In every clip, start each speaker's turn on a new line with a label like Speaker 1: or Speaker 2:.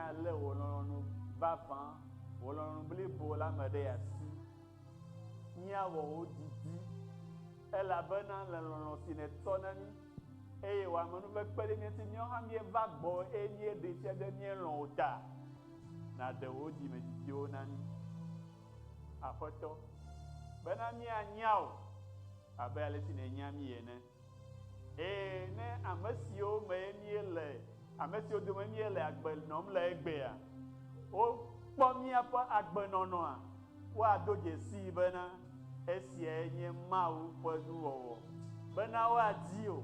Speaker 1: míalé wò lɔlɔ̃nu vavã, wò lɔlɔ̃nu blibo la me ɖe asi. Míawɔ wò didi, elabena le lɔlɔ̃ si nètsɔ na mí, eye wò amenuveve kpe ɖe mía ŋuti, míawo hã míeva gbɔwò eye míeɖee fia be míelɔ̃ wò ta, nàɖe wò dzimedidiwo na mí. Aƒetɔ, bena míanya wò abe ale si nènya mí ene. Eye ne ame siwo me míele, ame siwo dome míele agbe nɔm le egbea, wokpɔ míaƒe agbenɔnɔa, woado dzesii bena esiae nye Mawu ƒe nuwɔwɔ, bena woadi wò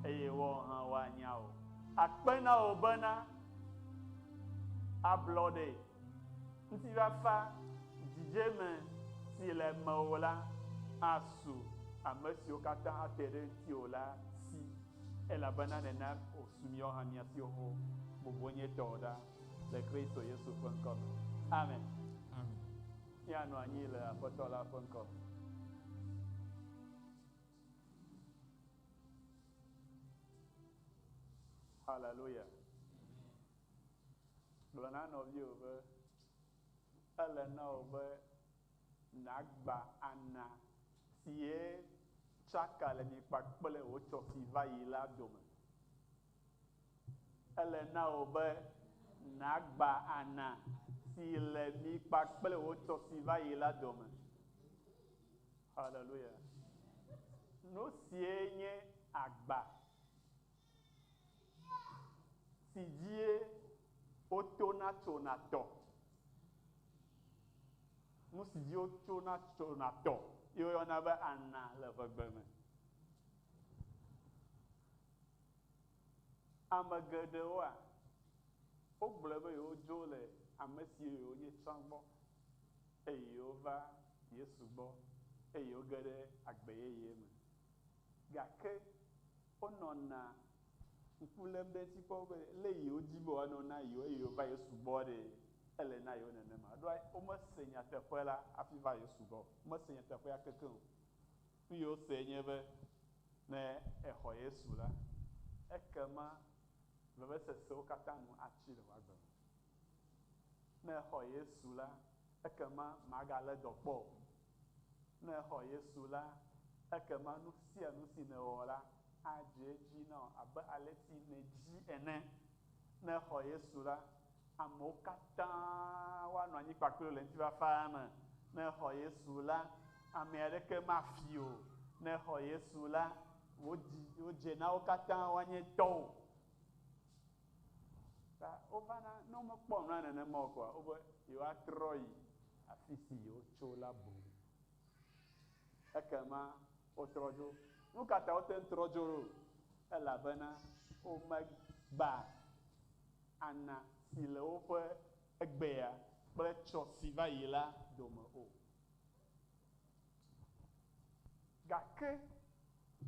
Speaker 1: eye woawo hã woanya wò. Akpe na wò bena ablɔɖe Ŋutifafa dzidzeme si le mewò la asu ame siwo katã ate ɖe ŋutiwò la si, elabena nèna wòsu míawo hã mía si xoxo. Bubu nye tɔwò ɖa le Kristo Yesu ƒe ŋkɔ me. Amen.
Speaker 2: Amen.
Speaker 1: Míanɔ anyi le Aƒetɔ la ƒe ŋkɔ me. Hallelujah. Gblɔ na nɔviwò be, Ele na wò be nàgba ana si ye tsaka le mi kpakple wò tsɔ si va yi la dome. Ele na wò be nàgba ana si le mi kpakple wò tsɔ si va yi la dome. Haleluya. Nu sie nye agba si dzie wotona tsona tɔ. Nu si dzi wotsona tsona tɔ ye woyɔna be ana le ʋegbe me. Ame geɖewoa, wogblɔe be yewodzo le ame siwo yewonye tsã gbɔ eye yewova Yesu gbɔ eye yewoge ɖe agbe yeye me. Gake wonɔna ŋku lém ɖe eŋuti kpɔ be lé yewodi be wòanɔ na yewo eye yewova Yesu gbɔ ɖe, ele na yewo nenema. Ɖoa womese nyateƒe la hafi va Yesu gbɔ o. Womese nyateƒea kekeŋ o. Nu yi wosee nye be ne exɔ Yesu la, ekema vevesesewo katã nu atsi le wò agbe me. Ne exɔ Yesu la, ekema màgalé dɔ kpɔ o. Ne èxɔ Yesu la, ekema nu sia nu si nèwɔ la adze edzi na wò abe ale si nèdi ene. Ne èxɔ Yesu la, amewo katã woanɔ anyi kpakple wò le ŋutifafa me. Ne èxɔ Yesu la, ame aɖeke mafi o. Ne èxɔ Yesu la, wò dzi, wò dzenawo katã woanye tɔwò. Ta wovana, ne womekpɔ nua nenema o koa, wobe yewoatrɔ yi afi si yewotso la boŋ. Ekema wotrɔ dzo. Nu ka ta wote ŋu trɔ dzo ɖo? Elabena womegba ana si le woƒe egbea kple tsɔ si va yi la dome o. Gake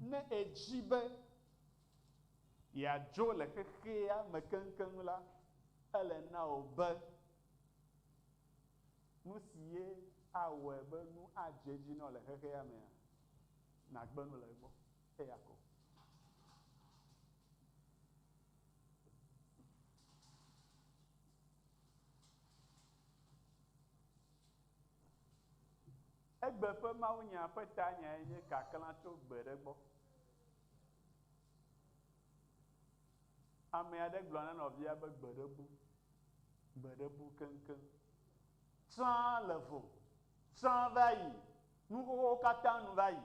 Speaker 1: ne èdi be yeadzo le xexea me keŋkeŋ la, ele na wò be nu si ye awɔe be nu adze edzi na wò le xexea mea, nàgbe nu le egbɔ. Eya ko. Egbe ƒe mawunya ƒe tanyae nye kaklã tso gbe ɖe gbɔ. Ame aɖe gblɔ na nɔvia be gbe ɖe bu, gbe ɖe bu keŋkeŋ. Tsã le vo, tsã va yi, nu xoxowo katã nu va yi.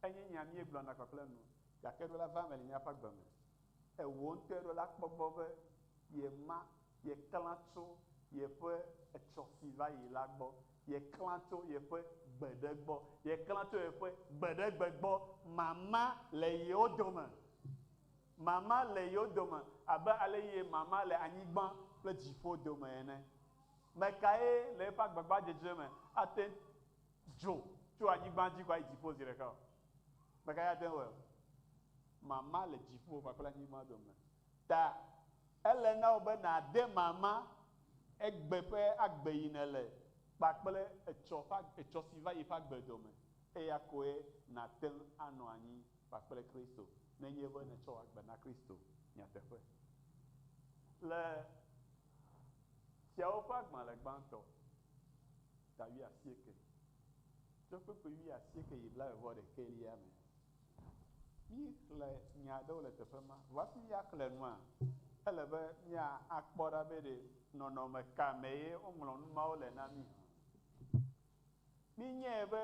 Speaker 1: Enye nya míegblɔna kpakple nu, gake ɖo la va eme le míaƒe agbe me. Ewò ŋutɔe ɖo la kpɔ gbɔ be yema, yeklã tso yeƒe etsɔ si va yi la gbɔ, yeklã tso yeƒe gbeɖe gbɔ, yeklã tso yeƒe gbeɖegbe gbɔ. Mama le yewo dome. Mama le yewo dome abe ale ye mama le anyigba kple dziƒo dome ene. Mekae le eƒe agbagbadzedze me ate dzo tso anyigba dzi kɔ ayi dziƒo zi ɖeka o? Mekae ate ŋu wɔe o? Mama le dziƒo kpakple anyigba dome. Ta ele na wò be nàde mama egbe ƒe agbe yi nèle kpakple etsɔ ƒe etsɔ si va yi ƒe agbe dome. Eya koe nàte ŋu anɔ anyi kpakple Kristo nenye be nètsɔ wò agbe na Kristo nyateƒe. Le. Fiawo ƒe agbalẽ gbãtɔ, ta wuiasieke, tso kpukpui wuiasieke yi blaeve-vɔ-ɖekɛlia me. Míexlẽ nya aɖewo le teƒe ma. Vɔ hafi míaxlẽ nua, ele be míakpɔ ɖa be ɖe nɔnɔme ka mee woŋlɔ nu mawo le na mí hã. Míenyae be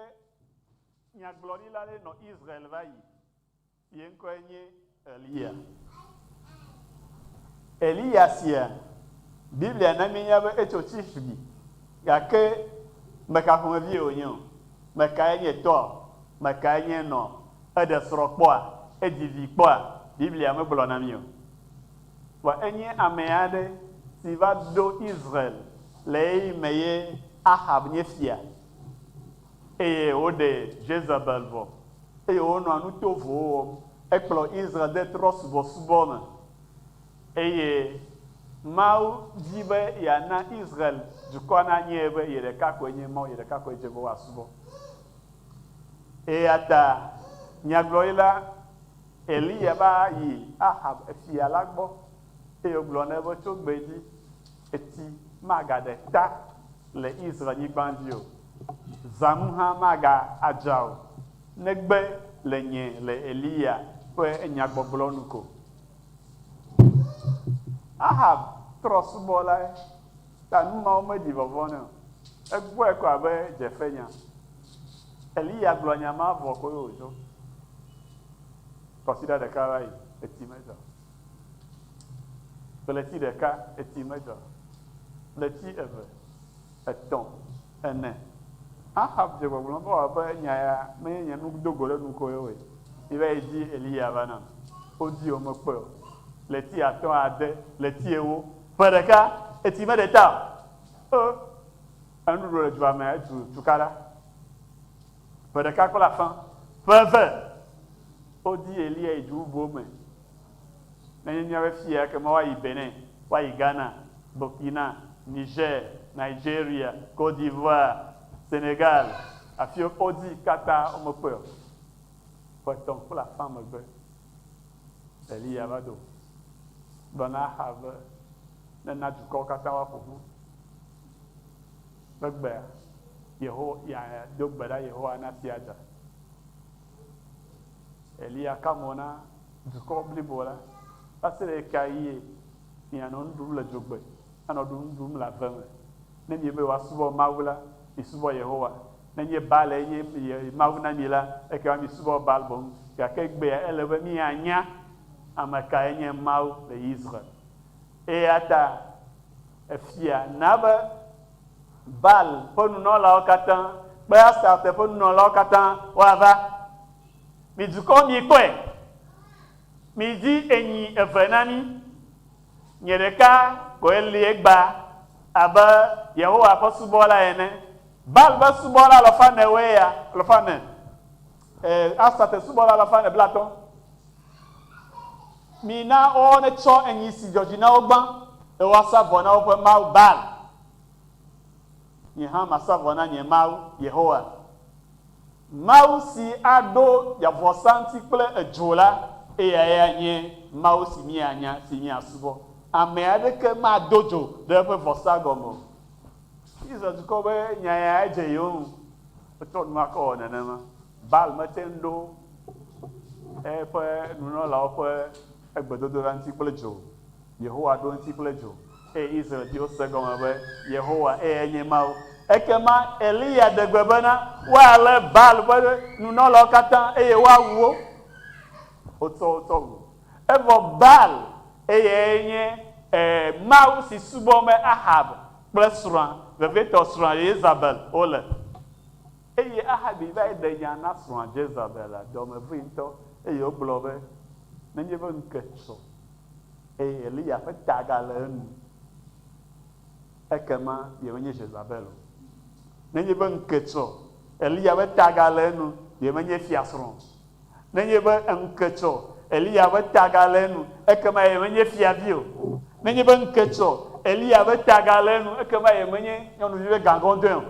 Speaker 1: nyagblɔɖila aɖe nɔ Israel va yi, ye ŋkɔe nye Eliya. Eliya sia, Biblia na míenya be etso Tishbi, gake meka ƒomevie wònye o. Mekae nye tɔa? Mekae nye nɔa? Eɖe srɔ̃ kpɔa? Edzi vi kpɔa? Biblia megblɔ na mí o. Vɔ enye ame aɖe si va ɖo Israel le ɣeyiɣi me ye Ahab nye fia, eye wòɖe Jezebel vɔ, eye wònɔa nu tovowo wɔm. Ekplɔ Israel de trɔ̃subɔsubɔ me, eye Mawu di be yeana Israel dukɔa nanyae be ye ɖeka koe nye Mawu, ye ɖeka koe dze be woasubɔ. Eya ta nyagblɔɖila Eliya va yi Ahab fia la gbɔ, eye wògblɔ nɛ be, Tso gbe dzi, etsi magaɖe ta le Israel-nyigba dzi o, zãmu hã maga adza o, negbe le nye, le Eliya ƒe nyagbɔgblɔ nu ko. Ahab trɔ̃subɔlae, ta nu mawo meɖi vɔvɔ̃ nɛ o. Egbɔe ko abe dzefenya. Eliya gblɔ nya ma vɔ koe wòdzo. Kɔsiɖa ɖeka va yi, etsi medzɔ o. Ɣleti ɖeka, etsi medzɔ o. Ɣleti eve, etɔ̃, ene. Ahab dze gbɔgblɔ be wòabe nya ya menye nye nu do go ɖe nu koe o. Miva yi di Eliya va nam. Wodi womekpɔe o. Ɣleti atɔ̃, ade, ɣleti ewo, ƒe ɖeka, etsi meɖe ta o. E, enuɖuɖu le dua me etu tukaɖa. Ƒe ɖeka kple afã, ƒe eve, wodi Eliya yi du bubuwo me. Nenye míaƒe fia ekema woayi Benin, woayi Ghana, Burkina, Niger, Nigeria, Côte d'Ivoire, Senegal, afiwo wodi katã womekpɔe o. Ƒe etɔ̃ kple afã megbe, Eliya va do gblɔ na Axab be nena dukɔwo katã woaƒo ƒu. Be gbea, Yehowa, yeado gbe ɖa Yehowa na tsia dza. Eliya ka mo na dukɔ blibo la, Va se ɖe ɣekaɣie mianɔ nu ɖum le dzogbe, anɔ nu ɖum le ave me? Ne miebe yewoasubɔ Mawu la, misubɔ Yehowa. Nenye Baal-e nye Mawu na mi la, ekema misubɔ Baal boŋ. Gake egbea ele be mianya ame kae nye Mawu le Israel. Eya ta efia na be Baal ƒe nunɔlawo katã kple Astarte ƒe nunɔlawo katã woava. Mi dukɔ, mikpɔe! Midi enyi eve na mí. Nye ɖeka koe li egbea abe Yehowa ƒe subɔla ene. Baal ƒe subɔla alafa enewoe ya, alafa ene. E, Astarte subɔla alafa ene blatɔ̃. Mina woawo netsɔ enyi si dzɔ dzi na wo gbã, eye woasa vɔ na woƒe mawu Baal. Nye hã masa vɔ na nye Mawu, Yehowa. Mawu si aɖo vɔsa ŋuti kple edzo la, eyae anye Mawu si míanya, si míasubɔ. Ame aɖeke mado dzo ɖe eƒe vɔsa gɔme o. Israel dukɔ be nya ya edze yewo ŋu. Wotsɔ nua kɔ wɔ nenema. Baal mete ŋu ɖo eƒe nunɔlawo ƒe egbedodoɖa ŋuti kple dzo o. Yehowa ɖo eŋuti kple dzo, eye Israel-viwo se egɔme be Yehowa eyae nye Mawu. Ekema Eliya ɖe gbe bena woalé Baal ƒe nunɔlawo katã eye woawu wo. Wotsɔ wo tsɔ wu. Evɔ Baal eyae nye e, mawu si subɔm Ahab kple srɔ̃a, vevietɔ srɔ̃a Yezabel wole. Eye Ahab va yi ɖe nya na srɔ̃a Jezabel la, dɔme vee ŋutɔ, eye wògblɔ be, Nenye be ŋke tsɔ, eye Eliya ƒe ta gale enu, ekema yemenye Jezabel o. Nenye be ŋke tsɔ, Eliya ƒe ta gale enu, yemenye fiasrɔ̃ o. Nenye be ŋke tsɔ, Eliya ƒe ta gale enu, ekema yemenye fiavi o. Nenye be ŋke tsɔ, Eliya ƒe ta gale enu, ekema yemenye nyɔnuvi ƒe gagɔdɔe o.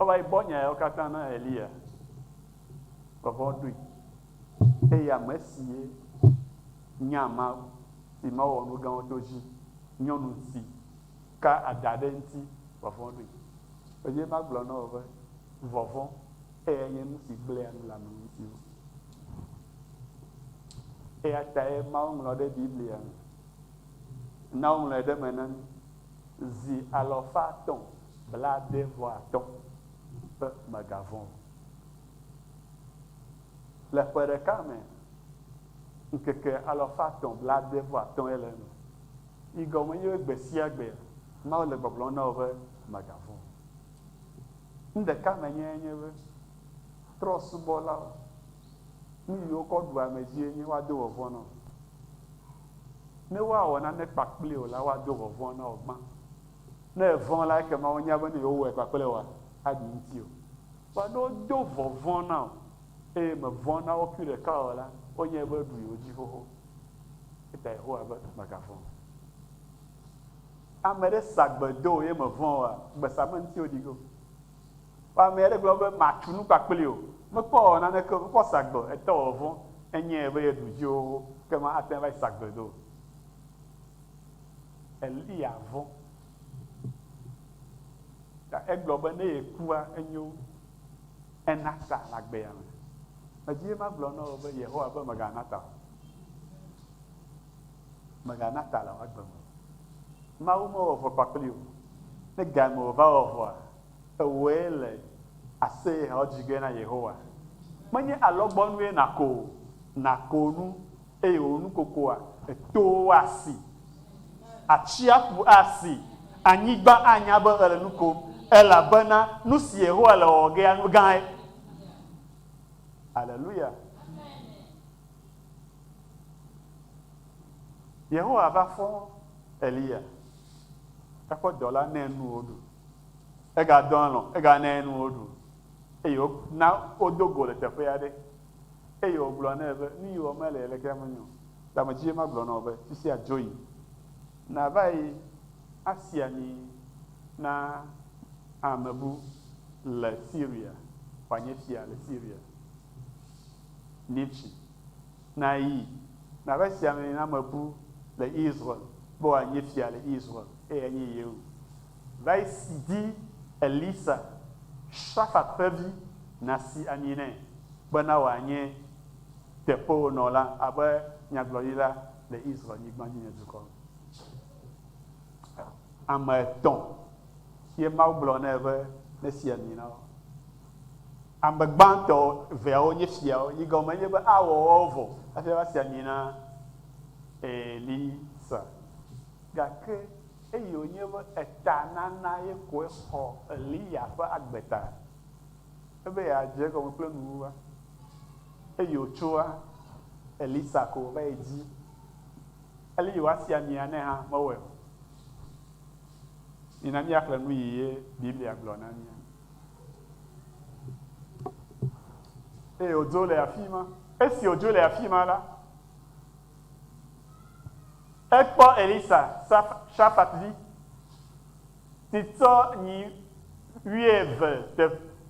Speaker 1: Eva yi bɔ nya yawo katã na Eliya. Vɔvɔ̃ ɖoe. Eye ame si nya Mawu, si Mawu wɔ nu gãwo to dzi. Nyɔnu si ka ada ɖe eŋuti vɔvɔ̃ ɖoe. Enye ma gblɔ na wò be vɔvɔ̃ eyae nye nu si gblẽa nu le ame ŋuti wu. Eya tae Mawu ŋlɔ ɖe Biblia me. Na woŋlɔe ɖe eme na mí zi alɔfa atɔ̃ blaade-vɔ-atɔ̃ be mègavɔ̃ o. Le ƒe ɖeka me, ŋkeke alɔfa atɔ̃ blaade-vɔ-atɔ̃e le eme. Yi gɔme nye be gbe sia gbea, Mawu le gbɔgblɔm na wò be mègavɔ̃ o. Nu ɖeka menyae nye be, trɔ̃subɔlawo, nu yi wokɔ ɖua ame dzie nye woado vɔvɔ̃ na wò. Ne woawɔ nane kpakpli wò la, woado vɔvɔ̃ na wò gbã. Ne èvɔ̃ la, ekema wonya be ne yewowɔe kpakple wòa, aɖi ŋutiwò. Vɔa ne wodo vɔvɔ̃ na wò eye mèvɔ̃ na wo kui ɖeka o la, wonyae be eɖu yewo dzi xoxo. Eta Yehowa be, Mègavɔ̃ o. Ame ɖe sa gbe do wò ye mèvɔ̃ oa, gbesame ŋuti woɖi ge o. Vɔ ame aɖe gblɔ be, Matu nu kpakpli o. Mekpɔ wɔ naneke o, mekpɔ sa gbe o. Etɔ wɔ vɔ̃, enyae be yeɖu dzi xoxo, ekema ate ŋu ava yi sa gbe do wò. Eliya vɔ̃. Ta egblɔ be ne yekua, enyo wu. Ena ta le agbea me. Medi be magblɔ na wò be Yehowa be mègana ta o. Mègana ta le wò agbe me o. Mawu mewɔ vɔ̃ kpakpli o. Ne game wòva wɔ vɔ̃a, ewòe le aseyehawo dzi ge na Yehowa. Menye alɔgbɔnue nàko o, nàko nu eye wò nukokoa, etowo asi. Atsiaƒu asi, anyigba anya be èle nu kom, elabena nu si Yehowa le wɔwɔ gea, nu gãe. Aleluya. Yehowa va fɔ Eliya, eƒe dɔla nɛ nu wòɖu. Egadɔ alɔ̃, eganɛ nu wòɖu. Eye wona wodo go le teƒe aɖe. Eye wògblɔ nɛ be, Nu yi wɔm mele lekea menyo o. Ta medzi be magblɔ na wò be, fifia dzo yi, nàva yi asi ami na ame bu le Siria, wòanye fia le Siria. Nimshi. Nàyi, nàva si ami na ame bu le Israel, be wòanye fia le Israel, eyae nye Yehu. Va yi di Elisa, Shafat ƒe vi, nàsi ami nɛ, bena wòanye teƒewònɔla abe nyagblɔɖila le Israel-nyigba dzi nye dukɔ me. Ame etɔ̃ ye Mawu gblɔ nɛ be nesi ami na wo. Ame gbãtɔ eveawo nye fiawo, yi gɔme nye be awɔ woawo vɔ hafi ava si ami na Elisa. Gake eyi wònye be etanana ye koe xɔ Eliya ƒe agbe ta. Ebe yeadze egɔme kple nuwuwua. Eyi wòtsoa, Elisa ko wòva yi dzi. Ele yi wòasi amia nɛ hã mewɔe o. Mina míaxlẽ nu yi ye Biblia gblɔ na mía. Eye wòdzo le afi ma. Esi wòdzo le afi ma la, ekpɔ Elisa, Shafat vi, si tsɔ nyi wuieve te,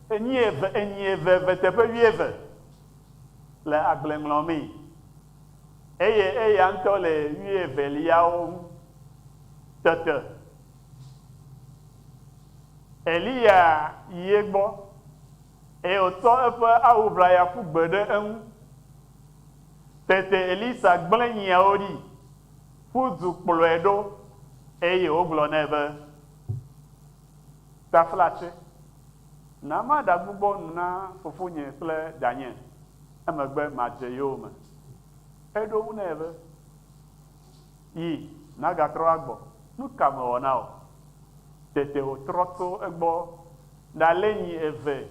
Speaker 1: enyi eve, enyi eveve teƒe wuieve le agble ŋlɔmee, eye eya ŋutɔ le wuieveliawo ŋu. Tete Eliya yi egbɔ, eye wòtsɔ eƒe awu ʋlaya ƒu gbe ɖe eŋu. Tete Elisa gblẽ nyiawo ɖi ƒu du kplɔe ɖo, eye wògblɔ nɛ be, Taflatse, na maɖagbugbɔ nu na fofonye kple danye, emegbe madze yowòme. Eɖo eŋu nɛ be, Yi, nàgatrɔ agbɔ, nu ka mewɔ na wò? Tete wòtrɔ tso egbɔ ɖalé nyi eve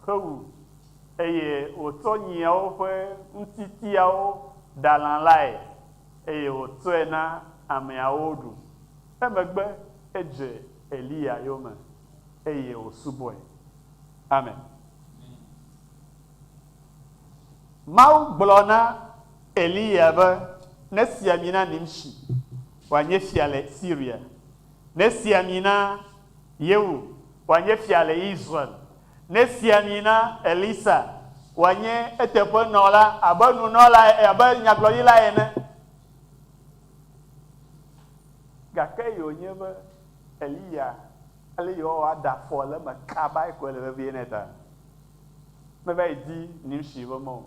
Speaker 1: hewu, eye wòtsɔ nyiawo ƒe ŋutitiawo ɖa lã lae. eye wòtsɔe na ameawo ɖu. Emegbe edze Eliya yome eye wòsubɔe. Amen. Mawu gblɔ na Eliya be nesi ami na Nimshi wòanye fia le Siria, nesi ami na Yehu wòanye fia le Israel, nesi ami na Elisa wòanye eteƒenɔla abe nunɔla, abe nyagblɔɖila ene. Gake Eye wònye be Eliya ale yi woawɔ aɖe afɔ le eme kaba koe le vevie nɛ ta. Meva yi di Nimshi ƒe mɔ o.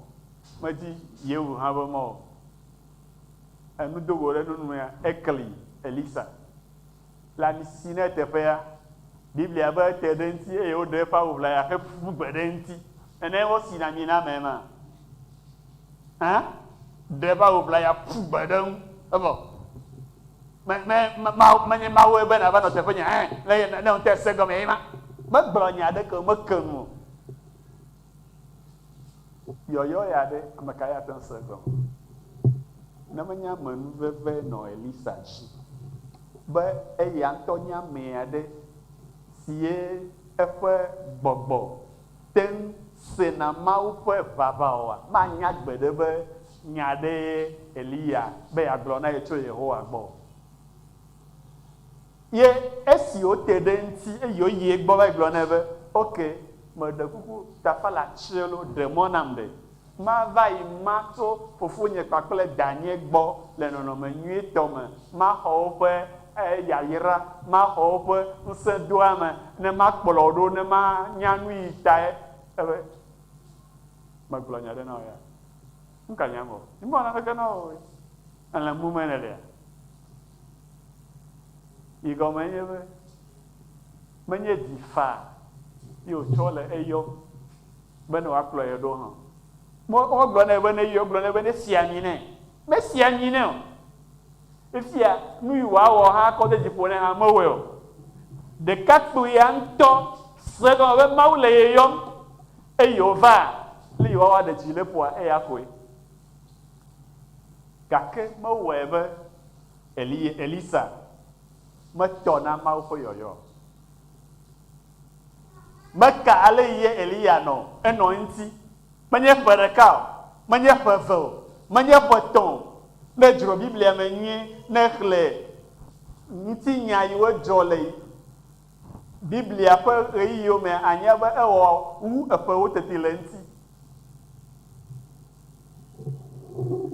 Speaker 1: Medi Yehu hã ƒe mɔ o. Enu do go ɖe nu nua, ekli Elisa. Le ami si nɛ teƒea, Biblia be ete ɖe eŋuti eye woɖe eƒe awu ʋlaya heƒu gbe ɖe eŋuti. Nenee wosina ami na ame ma. Hã? Ɖe eƒe awu ʋlaya ƒu gbe ɖe eŋu. Evɔ. Me, me, ma, menye Mawue be nàva nɔ teƒe nye. Ɛ, ne, ne ŋutɔ ese gɔme ye ma. Megblɔ nya aɖeke o, meke nu o. Yɔyɔ ya ɖe, ame kae ate ŋu se egɔme? Ne menye amenuveve nɔ Elisa dzi be eya ŋutɔ nye ame aɖe si ye eƒe gbɔgbɔ te ŋu sena Mawu ƒe ʋaʋã oa, manya gbeɖe be nya aɖee Eliya be yeagblɔ na ye tso Yehowa gbɔ o. Ye esi wote ɖe eŋuti eye woyi egbɔ va yi gblɔ nɛ be, Ok, meɖe kuku, tafala tsie loo, ɖe mɔ nam ɖe. Mava yi ma tso fofonye kpakple danye gbɔ le nɔnɔme nyuitɔ me, maxɔ woƒe yayra, maxɔ woƒe ŋusẽdoame, ne makplɔ wo ɖo, ne manya nu yi tae. Ebe, Megblɔ nya ɖe na wò ya. Nu ka nya mewɔ? Nyemewɔ naneke na wò o. Èle mu me nèlea? Yi gɔme nye be menye dzi faa ye wòtsɔ le eyɔm be ne wòakplɔ ye ɖo hã. Wogblɔ nɛ be neyɔ, wogblɔ nɛ be nesi ami nɛ. Mesi ami nɛ o. Fifia nu yi wòawɔ hã kɔ de dzi ƒo nɛ hã mewɔe o. Ɖekakpuia ŋutɔ se egɔme be Mawu le ye yɔm eye wòva le yi woawɔ aɖe dzi le ƒoa eya koe. Gake mewɔe be Eli, Elisa metɔ na Mawu ƒe yɔyɔ o. Meka ale yi ye Eliya nɔ o, enɔ eŋuti. Menye ƒe ɖeka o, menye ƒe eve o, menye ƒe etɔ̃ o. Ne èdzro Biblia me nyuie, ne èxlẽ ŋutinya yiwo dzɔ le Biblia ƒe ɣeyiɣiwo mea, ànya be ewɔ wu eƒewo teti le eŋuti.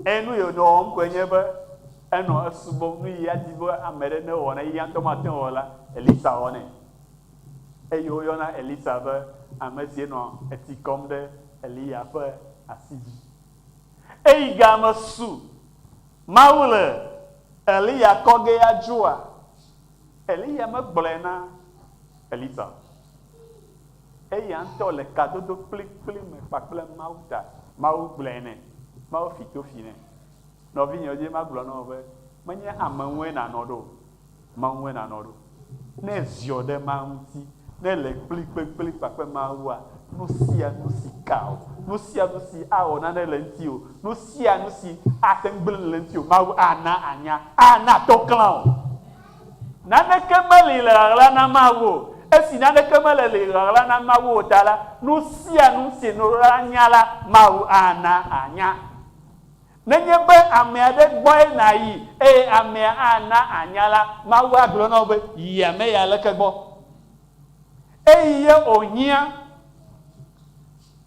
Speaker 1: Eye nu yi wònɔ wɔm koe nye be enɔ esubɔm. Nu yi adi be ame ɖe newɔ na eya ŋutɔ mate ŋu awɔ la, Elisa wɔnɛ. Eye woyɔna Elisa be ame si nɔ etsi kɔm ɖe Eliya ƒe asi dzi. Eyi game su Mawu le Eliya kɔ ge adzoa, Eliya megblɔe na Elisa o. Eya ŋutɔ le kadodo kplikpli me kpakple Mawu ta. Mawu gblɔe nɛ. Mawu fi to fi nɛ. Nɔvinyewo, dzi magblɔ na wò be, menye ame ŋue nànɔ ɖo o, Mawu ŋue nànɔ ɖo. Ne èziɔ ɖe Mawu ŋuti, ne èle kplikplikpli kpakple Mawua, nu sia nu si ka wò, nu sia nu si awɔ nane le ŋutiwò, nu sia nu si ate ŋu gblẽ nu le ŋutiwò, Mawu ana ànya, ana to klã wò. Naneke meli le ɣaɣla na Mawu o. Esi naneke mele li ɣaɣla na Mawu o ta la, nu sia nu si nurɔ̃la nya la, Mawu ana ànya. Nenye be ame aɖe gbɔe nàyi eye amea ana ànya la, Mawu agblɔ na wò be, Yi ame ya leke gbɔ. Eyi ye wòhiã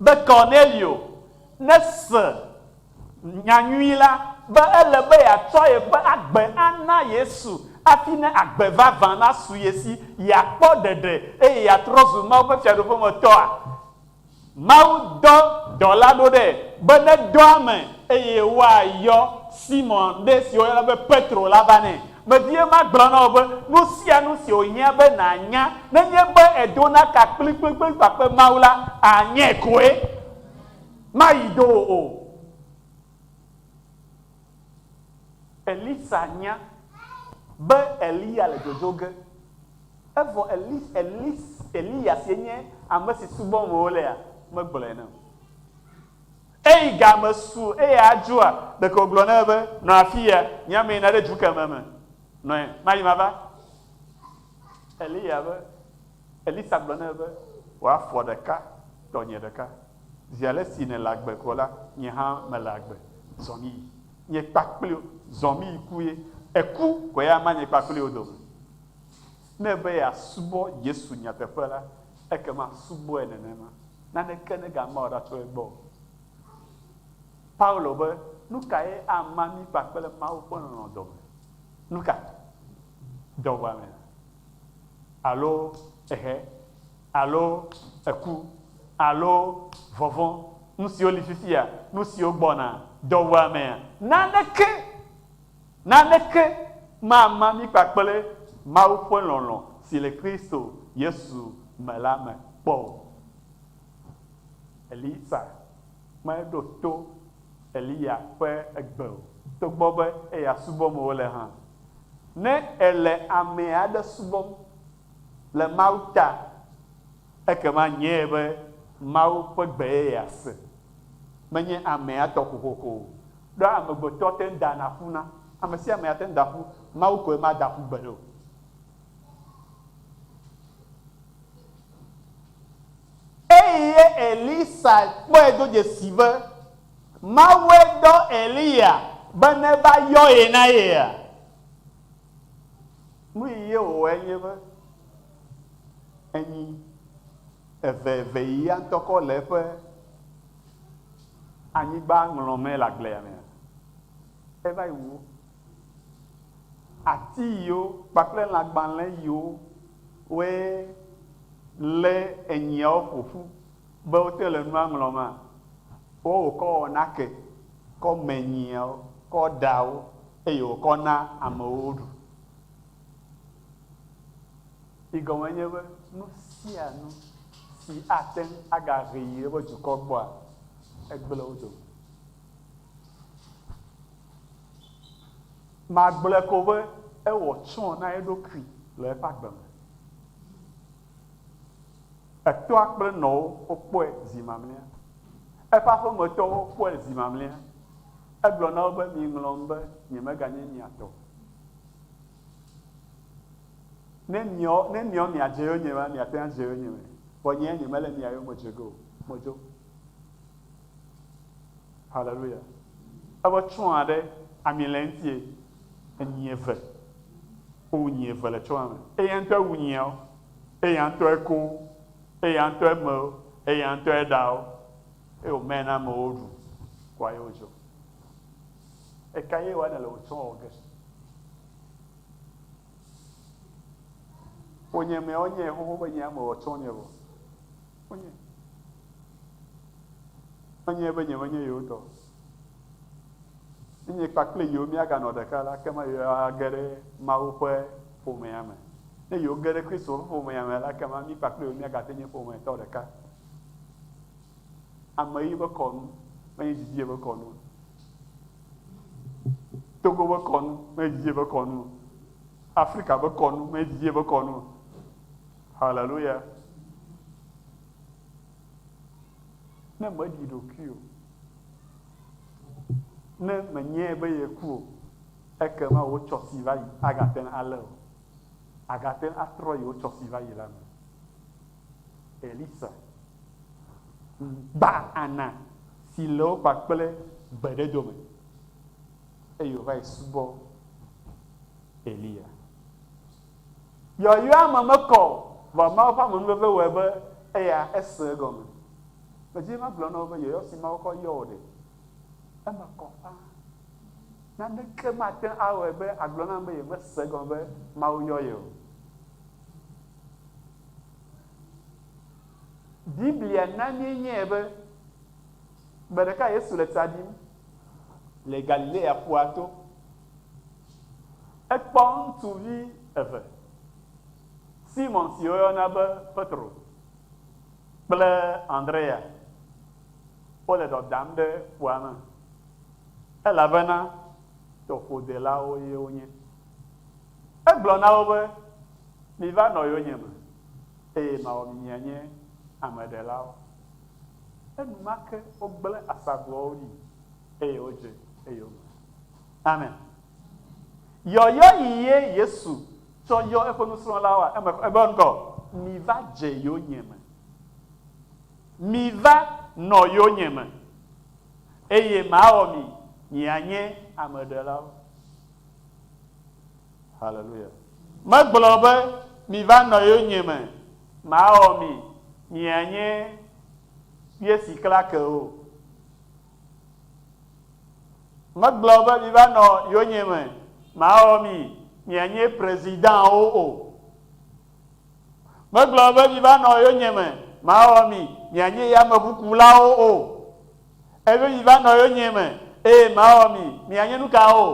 Speaker 1: be Kornelio nese nya nyui la be ele be yeatsɔ yeƒe agbe ana Yesu hafi ne agbe vavã nasu ye si, yeakpɔ ɖeɖe eye yeatrɔ zu Mawu ƒe Fiaɖuƒe me tɔa? Mawu dɔ dɔla ɖo ɖee be nedɔ ame eye woayɔ Simon ɖe si woyɔna be Petro la va nɛ. Medi be magblɔ na wò be nu sia nu si wòhiã be nànya nenye be èdona ka kplikplikpli kpakple Mawu la, ànyae koe. Mayi do wò o. Elisa nya be Eliya le dzodzo ge. Evɔ Elis, Elis, Eliya si nye ame si subɔm wolea, megblɔe nɛ o. Eyi game su eye adzoa, ɖeko wògblɔ nɛ be, Nɔ afia, nye ame yina ɖe du keme me. Nɔe, mayi mava. Eliya be, Elisa gblɔ nɛ be, Wò afɔ ɖeka, tɔnye ɖeka. Zi ale si nèle agbe ko la, nye hã mele agbe. Zɔ míyi. Nye kpakpli wò, zɔ míyi ku ye. Èku ko ya ma nye kpakpli wò dome. Ne èbe yeasubɔ Yesu nyateƒe la, ekema subɔe nenema. Naneke negama wò ɖa tso egbɔ o. Paulo be, Nu kae ama mí kpakple Mawu ƒe lɔlɔ̃ dome? Nu ka? Dɔwuame alo ehe alo eku alo vɔvɔ̃, nu siwo li fifia, nu siwo gbɔna, dɔwuamea, naneke, naneke mama mí kpakple Mawu ƒe lɔlɔ̃ si le Kristo Yesu me la me kpɔ o. Elisa meɖo to Eliya ƒe gbe o, togbɔ be eya subɔm wòle hã. Ne èle ame aɖe subɔm le Mawu ta, ekema nyae be Mawu ƒe gbe ye yease, menye amea tɔ kokoko o. Ɖo amegbetɔ te ŋu dana ƒu na ame sia ame ate ŋu da ƒu, Mawu koe mada ƒu gbeɖe o. Eye Elisa kpɔe do dzesi be Mawue dɔ Eliya be neva yɔ ye na yea? Nu yi ye wòwɔe nye be enyi eveve yi ya ŋutɔ kɔ le eƒe anyigba ŋlɔmee le agblea mea, eva yi wu wo. Ati yiwo kpakple lãgbalẽ yiwo woe lé enyiawo ƒo ƒu be wote le nua ŋlɔma, wo wòkɔ wɔ nake, kɔ mè nyiawo, kɔ ɖa wo eye wòkɔ na amewo woɖu. Yi gɔme nye be nu sia nu si ate ŋu agahe yi eƒe dukɔ gbɔa, egblẽ wo dome. Magblɔe ko be ewɔ tsɔ na eɖokui le eƒe agbe me. Etɔa kple nɔwo wokpɔe zi mamlɛa. Eƒe aƒemetɔwo kpɔe zi mamlɛa. Egblɔ na wo be, Miŋlɔm be nyemeganye mia tɔ o. Ne miɔ, ne miɔ miadze yonyemea, miate ŋu adze yonyeme. Vɔ nyea nyemele mia yome dze ge o. Medzo. Haleluya. Eƒe tsɔa ɖe ami le eŋutie enyi eve. Wowu nyi eve le tsɔa me. Eya ŋutɔe wu nyiawo. Eya ŋutɔe ko wo. Eya ŋutɔe me wo. Eya ŋutɔe ɖa wo. Eye wòmɛ na amewo ɖu. Kɔa ye wodzo. Eka ye wa nèle wò tsɔ wɔ ge? Ƒonyemeawo nyae xoxo be nye ame wɔ tsɔ nye vɔ. Wonyae. Menye be nyemenye yewo tɔ o. Ne nye kpakple yewo míaganɔ ɖeka la, ekema yewoage ɖe Mawu ƒe ƒomea me. Ne yewo ge ɖe Kristo ƒe ƒomea me la, ekema mí kpakple yewo míagate nye ƒometɔ ɖeka. Ame yi ƒe kɔnu menye dzidzi ƒe kɔnu o. Togo ƒe kɔnu menye dzidzi ƒe kɔnu o. Afrika ƒe kɔnu menye dzidzi ƒe kɔnu o. Haleluya. Ne mèɖi ɖokui o, ne mènyae be yeku o, ekema wò tsɔ si va yi agate ŋu alé wò. Àgate ŋu atrɔ yi wò tsɔ si va yi la me. Elisa gba ana si le wo kpakple gbe ɖe dome eye wòva yi subɔ Eliya. Yɔyɔa me mekɔ o, vɔ Mawu ƒe amenuveve wɔe be eya ese egɔme. Medi be magblɔ na wò be yɔyɔ si Mawu kɔ yɔ wò ɖe, eme kɔ ƒãa. Naneke mate ŋu awɔe be agblɔ nam be yemese egɔme be Mawu yɔ ye o. Biblia na míenyae be gbe ɖeka Yesu le tsa ɖim le Galilea ƒua to. Ekpɔ ŋutsuvi eve, Simon si woyɔna be Petro kple Andrea, wole ɖɔ dam ɖe ƒua me, elabena tɔƒodelawo ye wonye. Egblɔ na wo be, Miva nɔ yonyeme, eye mawɔ mi mianye ameɖelawo. Enumake wogblẽ asabuawo ɖi, eye wodze eyome. Amen. Yɔyɔ yi ye Yesu tsɔ yɔ eƒe nusrɔ̃lawoa, eme ebe ŋkɔ, miva dze yonyeme. Miva nɔ yonyeme, eye mawɔ mi mianye ameɖelawo. Haleluya. Megblɔ be, miva nɔ yonyeme, mawɔ mi mianye Yesi klakewo. Megblɔ be miva nɔ yonyeme, mawɔ mi mianye presidentwo o. Megblɔ be miva nɔ yonyeme, mawɔ mi mianye yameʋukulawo o. Ebe miva nɔ yonyeme, eye mawɔ mi mianye nukawo?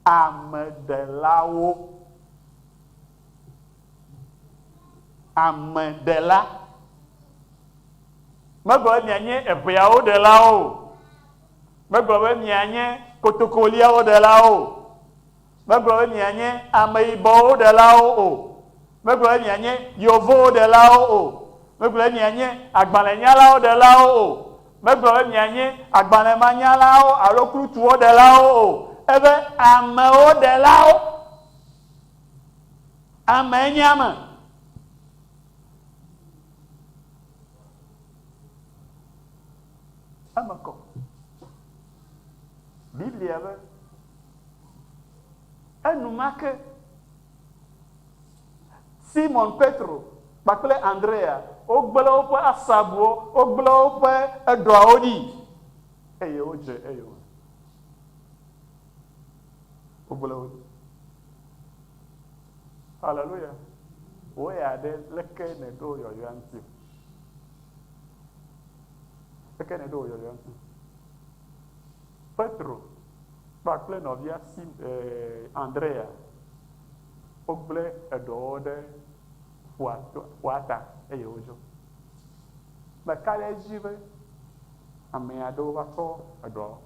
Speaker 1: Ameɖelawo. Ameɖela. Megblɔ be mianye eʋeawo ɖelawo o. Megblɔ be mianye kotokoliawo ɖelawo o. Megblɔ be mianye ameyibɔwo ɖelawo o. Megblɔ be mianye yevowo ɖelawo o. Megblɔ be mianye agbalẽnyalawo ɖelawo o. Megblɔ be mianye agbalẽmanyalawo alo klutuwo ɖelawo o. Ebe amewo ɖelawo. Amee nye ame. Eme kɔ. Biblia be enumake Simon Petro kpakple Andrea wogblẽ woƒe asabuwo, wogblẽ woƒe eɖɔawo ɖi eye wodze eyome. Wogblẽ wo ɖi. Haleluya. Wò ya ɖe leke nèɖo yɔyɔa ŋuti? Leke nèɖo wò yɔyɔa ŋuti? Petro kpakple nɔvia Sim, eh, Andrea wogblẽ eɖɔwo ɖe ƒua, ƒua ta eye wodzo. Meka ɖe edzi be ame aɖewo va tsɔ eɖɔ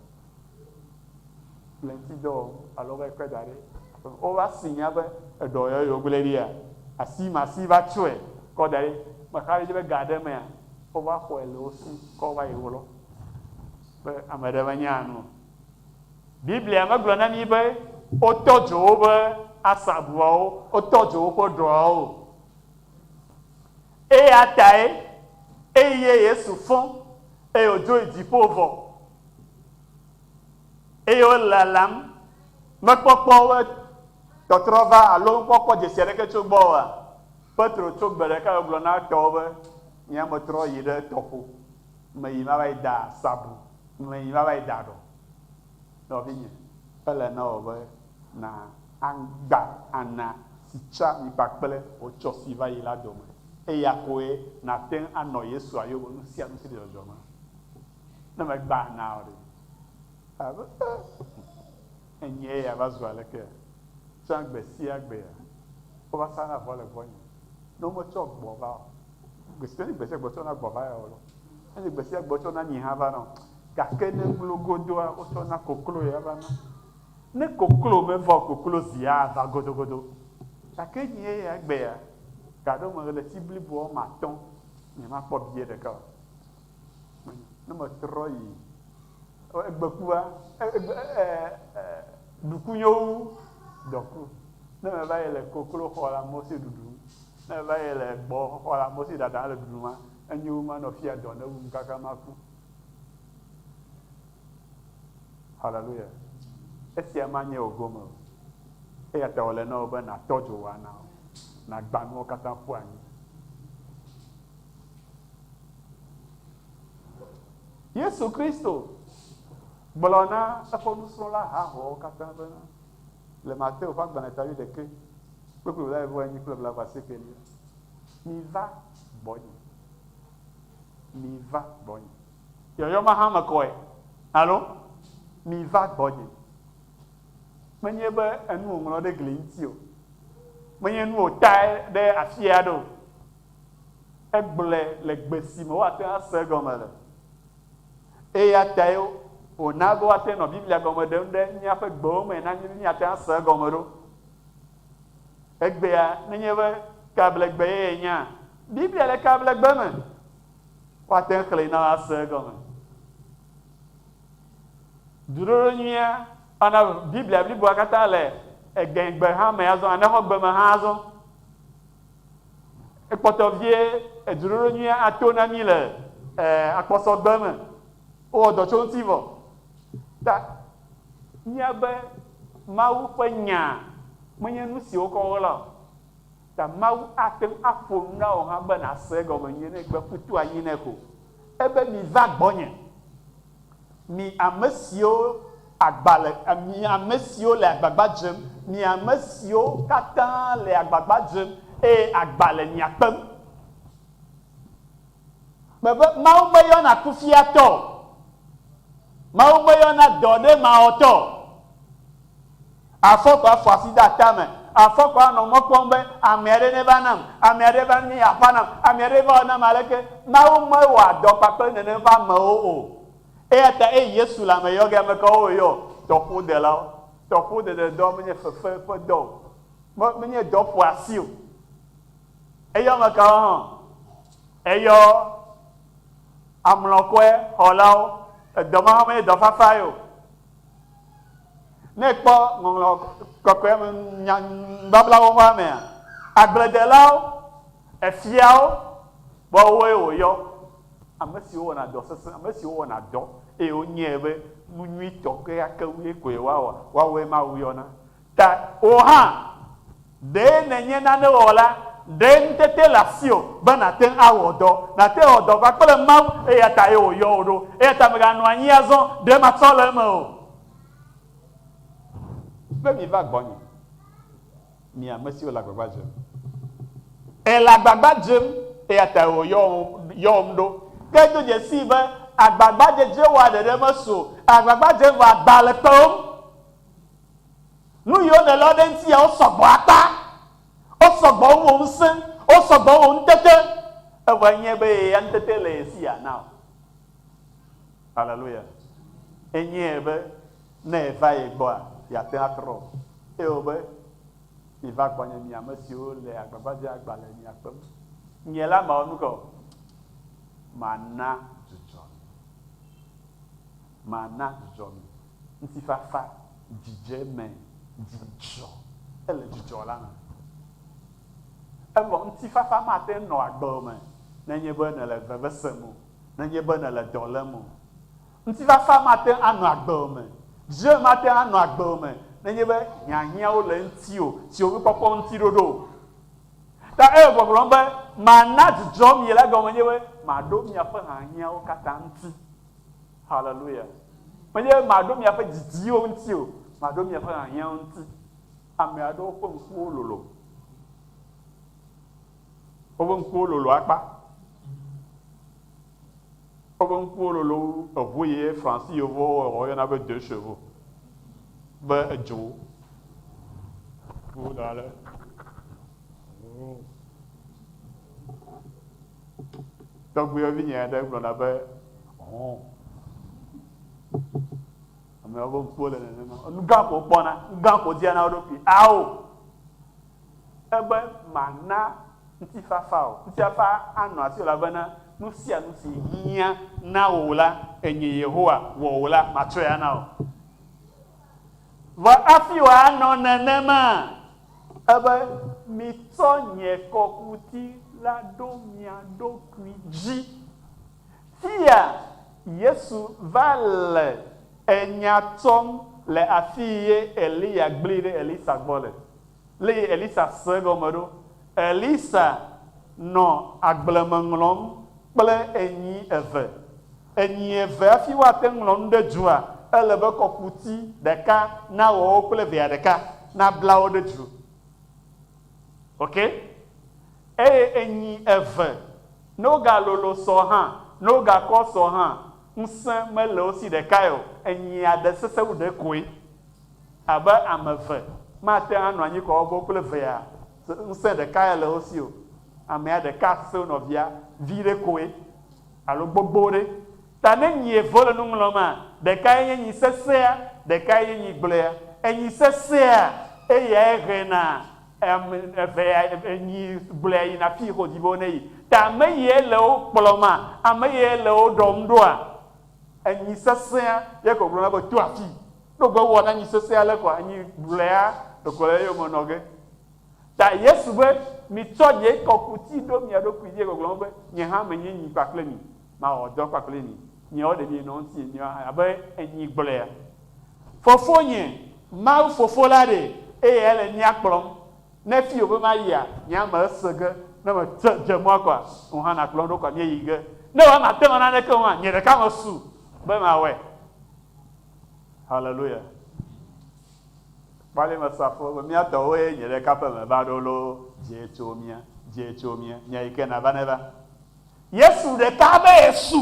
Speaker 1: le ŋuti dɔ wɔm alo va yi kɔe da ɖi. Wova si nya be eɖɔ ya yewogblẽ ɖia, asi masi va tsɔe kɔ da ɖi. Meka ɖe edzi be ga ɖe mea, wova xɔe le wo si kɔ va yi wlɔ be ame ɖe menya nu o. Biblia megblɔ na mí be wotɔ dzo woƒe asabuawo, wotɔ dzo woƒe ɖɔawo o. Eya tae eye Yesu fɔ eye wòdzo yi dziƒo vɔ eye wolalam mekpɔkpɔ be tɔtrɔ va alo mekpɔkpɔ dzesi aɖeke tso gbɔ oa, Petro tso gbe ɖeka gblɔ na etɔwo be, Nye metrɔ yi ɖe tɔƒo, meyi mava yi da sabu, meyi mava yi da ɖɔ. Nɔvinye, ele na wò be na agba ana si tsa mi kpakple wò tsɔ si va yi la dome. Eya koe nàte ŋu anɔ Yesua yome nu sia nu si le dzɔdzɔm. Ne megba ana o ɖe, abe enye ya va zu aleke? Tsã gbe sia gbea, wova sana vɔ le gbɔnye. Ne wometsɔ gbɔ va o, gbe sia gbe sia gbe wotsɔna gbɔ va ya o lɔ. Enye gbe sia gbe wotsɔna nyi hã va na o. Gake ne ŋlo godoa, wotsɔna koklo ya va na. Ne koklo meva o, koklo zi ava godogodo. Gake nye ya egbea, gaɖewo me ɣleti bliboa woame atɔ̃, nyemakpɔ bie ɖeka o. Ne metrɔ yi egbekua, egbe ɖuku nyo wu dɔku. Ne meva yi le koklo xɔ le amewo si ɖuɖum, ne meva yi le gbɔ xɔ le amewo si ɖaɖam le ɖuɖuma, enyo wu manɔ fia dɔ ne wum kaka maku. Haleluya. Esia manye wò gome o. Eya ta wòle na wò be nàtɔ dzo wò anawo, nàgbã nuwo katã ƒu anyi. Yesu Kristo gblɔ na eƒe nusrɔ̃la hahoawo katã bena, le Mateo ƒe agbalẽ ta wuiɖekɛ, kpukpui blaeve-vɔ-enyi kple blaeve-asiekelia, Miva gbɔnye. Miva gbɔnye. Yɔyɔ ma hã me kɔe. Alo? Miva gbɔnye. Menye be enu wòŋlɔ ɖe gli ŋuti o. Menye nu wòtae ɖe afi aɖe o. Egblɔe le gbe si me woate ŋu ase egɔme le. Eya tae wòna be woate ŋu nɔ Biblia gɔme ɖem ɖe míaƒe gbewo me na mí be míate ŋu ase egɔme ɖo. Egbea, nenye be kablegbe ye nyea, Biblia le kablegbe me. Woate ŋu xlẽe na woase egɔme. Duɖoɖo nyuia ana Biblia bliboa katã le egbegbe hã me azɔ, anexɔgbe me hã azɔ. Ekpɔtɔ vie eduɖoɖo nyuia ato na mí le akpɔsɔgbe me. Wowɔ dɔ tso eŋuti vɔ. Ta míabe Mawu ƒe nya menye nu si wokɔ ɣla o. Ta Mawu ate ŋu aƒo nu na wò hã be nàse egɔme nyuie ne ègbe ƒu to anyi nɛ ko. Ebe, Miva gbɔnye, mi ame siwo. Agba le mi ame siwo le agbagba dzem, mi ame siwo katã le agbagba dzem eye agba le mia kpem. Mebe Mawu meyɔna kufiatɔ o. Mawu meyɔna dɔ ɖe mawɔtɔ o. Afɔ ko afɔ asi de ata me. Afɔ ko anɔ mɔ kpɔm be ame aɖe neva nam, ame aɖe va nye aƒa nam, ame aɖe va wɔ nam aleke. Mawu mewɔa dɔ kpakple nenem ƒe amewo o. Eya ta eyi Yesu le ame yɔ ge, ame kawo wòyɔ? Tɔƒodelawo. Tɔƒodededɔ menye fefe ƒe dɔ o. Me, menye dɔ ƒoasi o. Eyɔ ame kawo hã? Eyɔ amlɔkɔe xɔlawo. Edɔ ma hã menye dɔ fafa ye o. Ne èkpɔ Ŋɔŋlɔ Kɔkɔea me nya nubablawo ƒe mea, agbledelawo, efiawo, woawoe wòyɔ. Ame siwo wɔna dɔ sesẽ, ame siwo wɔna dɔ eye wonyae be nu nyuitɔ kekeake wue koe woawɔ, woawoe Mawu yɔna. Ta wò hã, ɖe nènye nanewɔla? Ɖe ŋutete le asiwò be nàte ŋu awɔ dɔ? Nàte ŋu awɔ dɔ kpakple Mawu, eya tae wòyɔ wò ɖo. Eya ta mèganɔ anyi azɔ, ɖe matsɔ le eme o. Be miva gbɔnye, mi ame siwo le agbagba dzem. Èle agbagba dzem, eya tae wòyɔ yɔwòm ɖo. Ke do dzesii be agbagbadzedze wɔa ɖeɖe mesu o. Agbagba dzem vɔ agba le kpewòm. Nu yiwo nèlɔ ɖe ŋuti ya wosɔ gbɔ akpa. Wosɔ gbɔ wu wò ŋusẽ. Wosɔ gbɔ wu wò ŋutete. Evɔ enyae be ye ya ŋutete le ye si yeana wò. Haleluya. Enyae be ne eva ye gbɔa, yeate ŋu atrɔ. Eye wòbe, Miva gbɔnye mi ame siwo le agbagba dzem agba le mia kpem. Nye la mawɔ nu ka o? Mana dzudzɔ mi. Mana dzudzɔ mi. Ŋutifafa, dzidzeme, dzidzɔ. Ele dzidzɔ la me. Evɔ ŋutifafa mate ŋu nɔ agbewò me nenye be nèle veve sem o, nenye be nèle dɔ lém o. Ŋutifafa mate ŋu anɔ agbewò me, dzidzeme mate ŋu anɔ agbewò me nenye be hiahiãwo le ŋutiwò siwo nukpɔkpɔ ŋuti ɖoɖo o. Ta ele gbɔgblɔm be, Mana dzidzɔ mi la gɔme nye be maɖo miaƒe hiahiãwo katã ŋuti. Haleluya. Menye be maɖo miaƒe didiwo ŋuti o, maɖo miaƒe hiahiãwo ŋuti. Ame aɖewo ƒe ŋkuwo lolo. Woƒe ŋkuwo lolo akpa. Woƒe ŋkuwo lolo wu eʋu yi Fransi yevuwo woyɔna be deux chevaux be edzo. Wo da ale. Tɔgbuiyɔvinye aɖe gblɔna be, Hɔ̃. Ameawo ƒe ŋkuwo le nenema. Nu gã ko wokpɔna, nu gã ko wodia na wo ɖokui. Ao! Ebe mana ŋutifafa o. Ŋutifafa anɔ asiwò elabena nu sia nu si hiã na wò la, enye Yehowa wɔ wò la, matsɔe ana wò. Vɔ hafi wòanɔ nenema, ebe mitsɔ nye kɔkuti la ɖo mia ɖokui dzi. Fia Yesu va le enya tsɔm le afii ye Eliya gblii ɖe Elisa gbɔ le. Le yi Elisa se egɔme ɖo. Elisa nɔ agble me ŋlɔm kple enyi eve. Enyi eve hafi woate ŋu ŋlɔ nu ɖe dua, ele be kɔkuti ɖeka nawɔ wo kple evea ɖeka, nabla wo ɖe du. Ok? Eye enyi eve, ne wogalolo sɔ hã, ne wogakɔ sɔ hã, ŋusẽ mele wo si ɖekae o. Enyia ɖe sesẽ wu ɖe koe. Abe ame eve mate ŋu anɔ anyi kɔ wobe kple evea ŋusẽ ɖekae le wo si o. Amea ɖeka sesẽ wu nɔvia viɖe koe alo gbogbo ɖe. Ta ne nyi eve wole nu ŋlɔma, ɖekae nye nyi sesẽa, ɖekae nye nyi gblɔea. Enyi sesẽa, eyae hena ame evea, enyi gblɔea yina fi xo dzi be woneyi. Ta ame yie le wo kplɔma, ame yie le wo ɖɔm ɖoa, enyi sesẽa ye ko gblɔna be to afi. Ne wògbe wɔ na nyi sesẽa le koa, enyi gblɔea ɖeko le eyome nɔ ge. Ta Yesu be, Mitsɔ nye kɔkuti ɖo mia ɖokui dzi gbɔgblɔm be, Nye hã menye nyi kpakple mi, mawɔ dɔ kpakple mi. Miawo ɖe mienɔ ŋuti miawo hã abe enyi gblɔea. Fofonye, Mawu Fofo la ɖe, eyae le mía kplɔm. Ne fi wòbe mayia, nye ame ese ge. Ne metse dze mɔa koa, wò hã nàkplɔm ɖo koa míeyi ge. Ne wò mate ŋu naneke o hã, nye ɖeka mesu be mawɔe. Haleluya. Kpali me safo be mía tɔwoe nye ɖeka ƒe me va ɖo loo, dzie tso mía, dzie tso mía, nya yi ke nava neva. Yesu ɖeka be yesu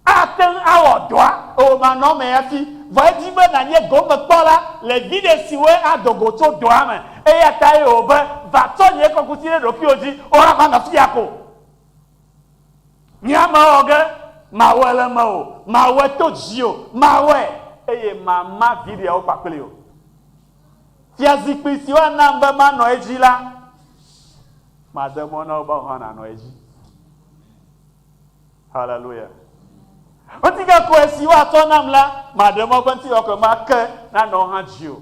Speaker 1: ate ŋu awɔ dɔa ewò manɔ eme hafi, vɔ edi be nànye gomekpɔla le viɖe siwoe ado go tso dɔa me. Eya tae wòbe, Va tsɔ nye kɔkuti ɖe ɖokuiwò dzi, woava nɔ afia ko. Nye ame wɔ ge, mawɔe le mewò, mawɔe to dziwò, mawɔe, eye mama viɖeawo kpakpli wò. Fiazikpui si woanam be manɔ edzi la, made mɔ na wò be wò hã nànɔ edzi. Haleluya. Ŋutikɔkɔe si woatsɔ nam la, maɖe mɔ be ŋutikɔkɔe ma ke nanɔ wò hã dziwò.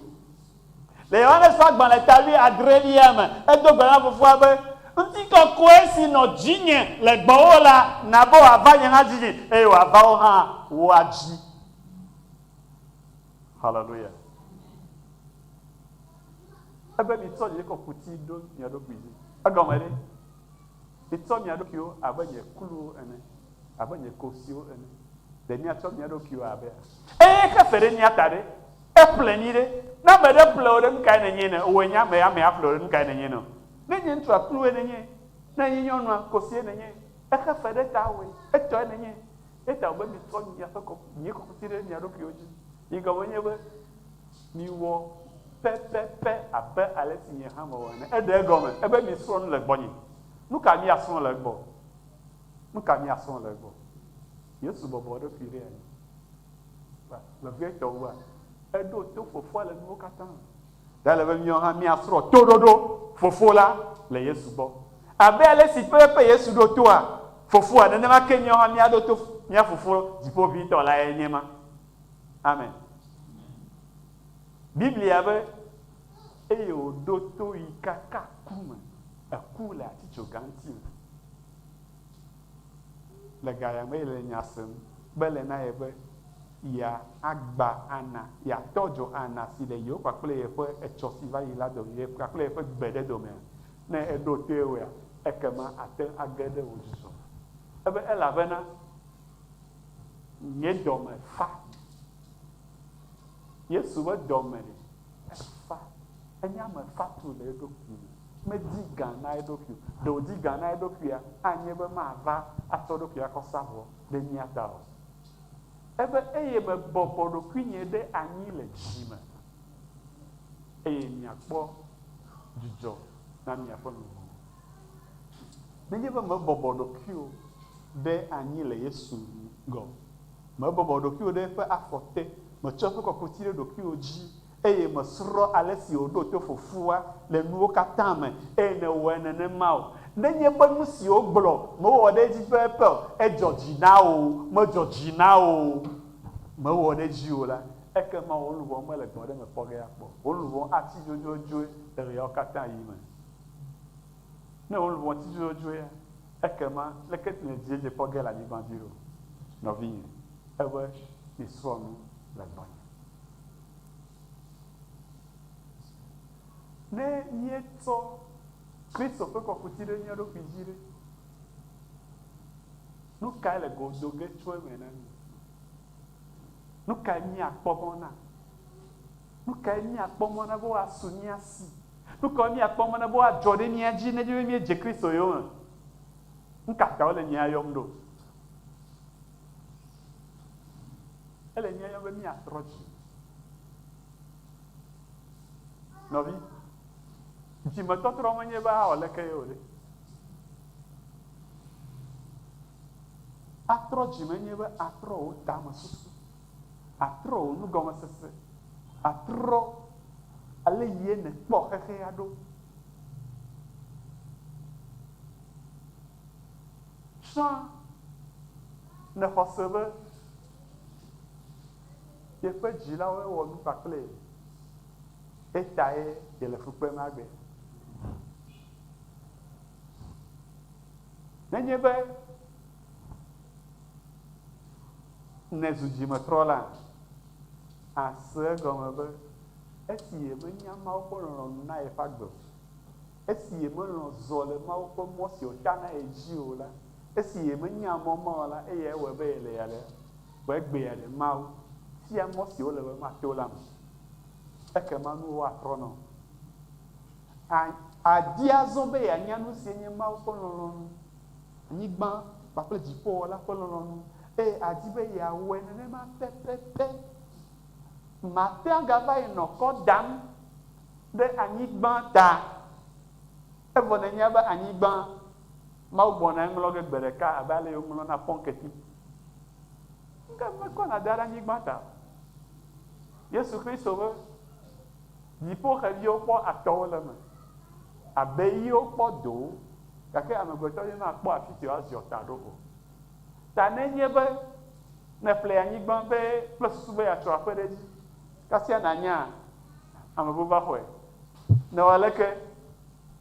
Speaker 1: Le Yohanes ƒe agbalẽ ta wuiadrelia me, edo gbe na fofoa be, Ŋutikɔkɔe si nɔ dzinye le gbɔwò la, na be wòava nye hã dzinye, eye wòava wò hã wòa dzi. Haleluya. Ebe mitsɔ nye kɔkuti ɖo mia ɖokui dzi. Egɔme ɖe? Mitsɔ mia ɖokuiwo abe nye kluwo ene, abe nye kosiwo ene. Ɖe míatsɔ mía ɖokuiwo abe eye xe fe ɖe mía ta ɖe? Eƒle mí ɖe. Ne ame ɖe ƒle wò ɖe, nu kae nènye ne? Wòe nye ame, amea ƒle wò ɖe, nu kae nènye ne? Ne nye ŋutsua, klue nènye. Ne nye nyɔnua, kosie nènye. Exe fe ɖe tawòe, etɔe nènye. Eya ta wòbe mitsɔ miaƒe kɔ, nye kɔkuti ɖe mia ɖokuiwo dzi. Yi gɔme nye be miwɔ pɛpɛpɛ abe ale si nye hã mewɔ ene. Eɖe egɔme ebe misrɔ̃ nu le gbɔnye. Nu ka míasrɔ̃ le egbɔ? Nu ka míasrɔ̃ le egbɔ? Yesu bɔbɔ eɖokui ɖe anyi. Vevietɔ wua, eɖo to Fofoa le nuwo katã me. Ta ele be míawo hã míasrɔ̃ toɖoɖo Fofo la le Yesu gbɔ. Abe ale si pɛpɛpɛ Yesu ɖo toa Fofoa, nenema ke míawo hã míaɖo to mía Fofo Dziƒoʋĩtɔ lae nye ma. Amen. Biblia be, Eye wòɖo to yi kaka ku me, eku le atitsoga ŋuti me. Le ga ya me le nya sem be le na ye be ya agba ana, yeatɔ dzo ana si le yewo kpakple yeƒe etsɔ si va yi la dome, ye kpakple yeƒe gbe ɖe domea. Ne eɖo toe wòa, ekema ate ŋu age ɖe wò dzudzɔ me. Ebe elabena nye dɔme fa. Yesu ƒe dɔme ɖe, efa. Enye ame fatu le eɖokui me. Medi gã na eɖokui o. Ɖe wòdi gã na eɖokuia, anye be mava atsɔ eɖokui akɔ sa vɔ ɖe mía ta o. Ebe, Eye mebɔbɔ ɖokuinye ɖe anyi le dzi me, eye miakpɔ dzidzɔ na miaƒe luʋɔ. Nenye be mebɔbɔ ɖokuiwò ɖe anyi le Yesu ŋgɔ, mebɔbɔ ɖokuiwò ɖe eƒe afɔ te, metsɔ eƒe kɔkuti ɖe ɖokuiwò dzi, eye mesrɔ̃ ale si wòɖo to Fofoa le nuwo katã me, eye nèwɔe nenema o. Nenye be nu si wògblɔ mewɔ ɖe edzi pɛpɛpɛ o, edzɔ dzi na wò o, medzɔ dzi na wò o, mewɔ ɖe edzi o la, ekema wò luʋɔ mele gbɔɖeme kpɔ ge akpɔ o. Wò luʋɔ atsi dzodzodzoe le ɣeawo katã ɣi me. Ne wò luʋɔ tsi dzodzodzoea, ekema leke nèdziedze kpɔ ge le anyigba dzi ɖo? Nɔvinye, ebe misrɔ̃ nu le gbɔnye. Ne míetsɔ Kristo ƒe kɔkuti ɖe mía ɖokui dzi ɖe, nu kae le go do ge tso eme na mí? Nu kae míakpɔ mɔ na? Nu kae míakpɔ mɔ na be woasu mía si? Nu kae míakpɔ mɔ na be woadzɔ ɖe mía dzi nenye be míedze Kristo yome? Nu ka ta wole mía yɔm ɖo? Ele mía yɔm be míatrɔ dzi. Nɔvi, dzimetɔtrɔ menye be awɔ leke ye o ɖe. Atrɔ dzi menye be atrɔ wò tamesusu, atrɔ wò nugɔmesese, atrɔ ale yie nèkpɔ xexea ɖo. Tsã nèxɔ se be yeƒe dzilawoe wɔ nu kpakple ye, etae yele fu kpem agbea. Nenye be nèzu dzimetrɔla, àse egɔme be esi yemenya Mawu ƒe lɔlɔ̃nu na yeƒe agbe o, Esi yemelɔ̃ zɔ le Mawu ƒe mɔ si wòta na ye dzi o la, esi yemenya mɔ ma o la, eyae wɔe be yele alea. Vɔ egbea ɖe Mawu Fia mɔ si wòle be mato lam. Ekema nuwo atrɔ na wò. A, àdi azɔ be yeanya nu si nye Mawu ƒe lɔlɔ̃nu, anyigba kpakple dziƒowɔla ƒe lɔlɔ̃nu, eye àdi be yeawɔe nenema pɛpɛpɛ. Màte agava yi nɔ kɔ dam ɖe anyigba ta, evɔ nènya be anyigba Mawu gbɔna eŋlɔ ge gbe ɖeka abe ale yi woŋlɔna pɔnketi. Ŋke mekɔ nàda ɖe anyigba ta o. Yesu Kristo be, Dziƒoxeviwo kpɔ atɔwo le eme, abeyiwo kpɔ dowo, gake amegbetɔvi makpɔ afi si woaziɔ ta ɖo o. Ta nenye be nèƒle anyigba be kple susu be yeatso aƒe ɖe edzi, kasia nànyaa, ame bubu va xɔe. Nèwɔ aleke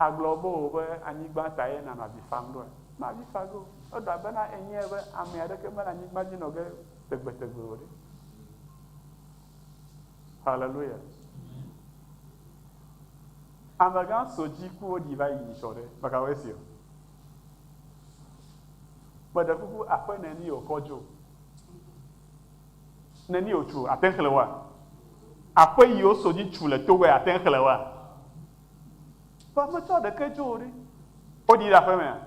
Speaker 1: agblɔ be wò be anyigba ta ye nànɔ avi fam ɖoa? Màvi avi fa ge o. Elabena ènyae be ame aɖeke mele anyigba dzi nɔ ge tegbetegbe o ɖe. Hallelujah. Amegã so dzi ku woɖi va yi nyitsɔ ɖe. Meka esi o. Meɖe kuku aƒe neni wòkɔ dzo. Neni wòtsu ate xlẽ wa. Aƒe yi woso dzi tsu le togo ate xlẽ wa. Vɔ metsɔ ɖeke dzo o ɖe. Woɖi ɖe aƒe mea?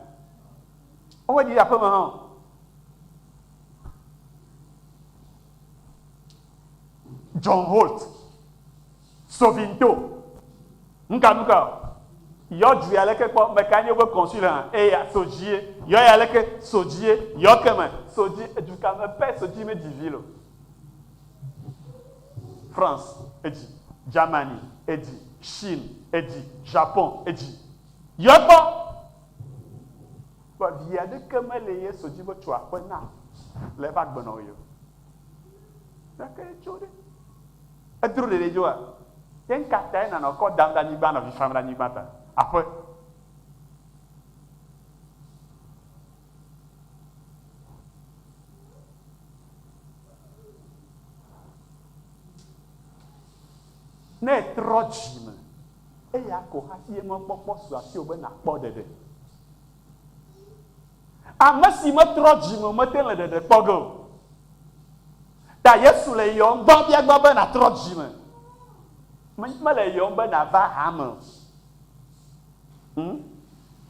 Speaker 1: Womeɖi ɖe aƒe me hã o. John Holt, Sovinto, nuka nuka yɔ du ya leke kpɔ meka nye wobe consul hã eya sodzie yɔ ya leke sodzie yɔ keme sodzi eduka me pɛ sodzi me dzi vi lo France edzi Germany edzi Chine edzi Japon edzi yɔ kpɔ Vɔ vi aɖeke mele Yesu dzi be tso aƒe na le eƒe agbenɔɣi o. Gake etso ɖe. Edro ɖeɖe dzoa? Ke nu ka tae nànɔ kɔ dam ɖe anyigba nɔ vi fam ɖe anyigba ta? Aƒe. Ne ètrɔ dzime, eya ko hafi ye mɔkpɔkpɔ su asiwò be nàkpɔ ɖeɖe. Ame si metrɔ dzime o mete ŋu le ɖeɖe kpɔ ge o. Ta Yesu le yɔm gbãbiagbã be nàtrɔ dzime. Mele yɔm be nàva hame o. Hmm?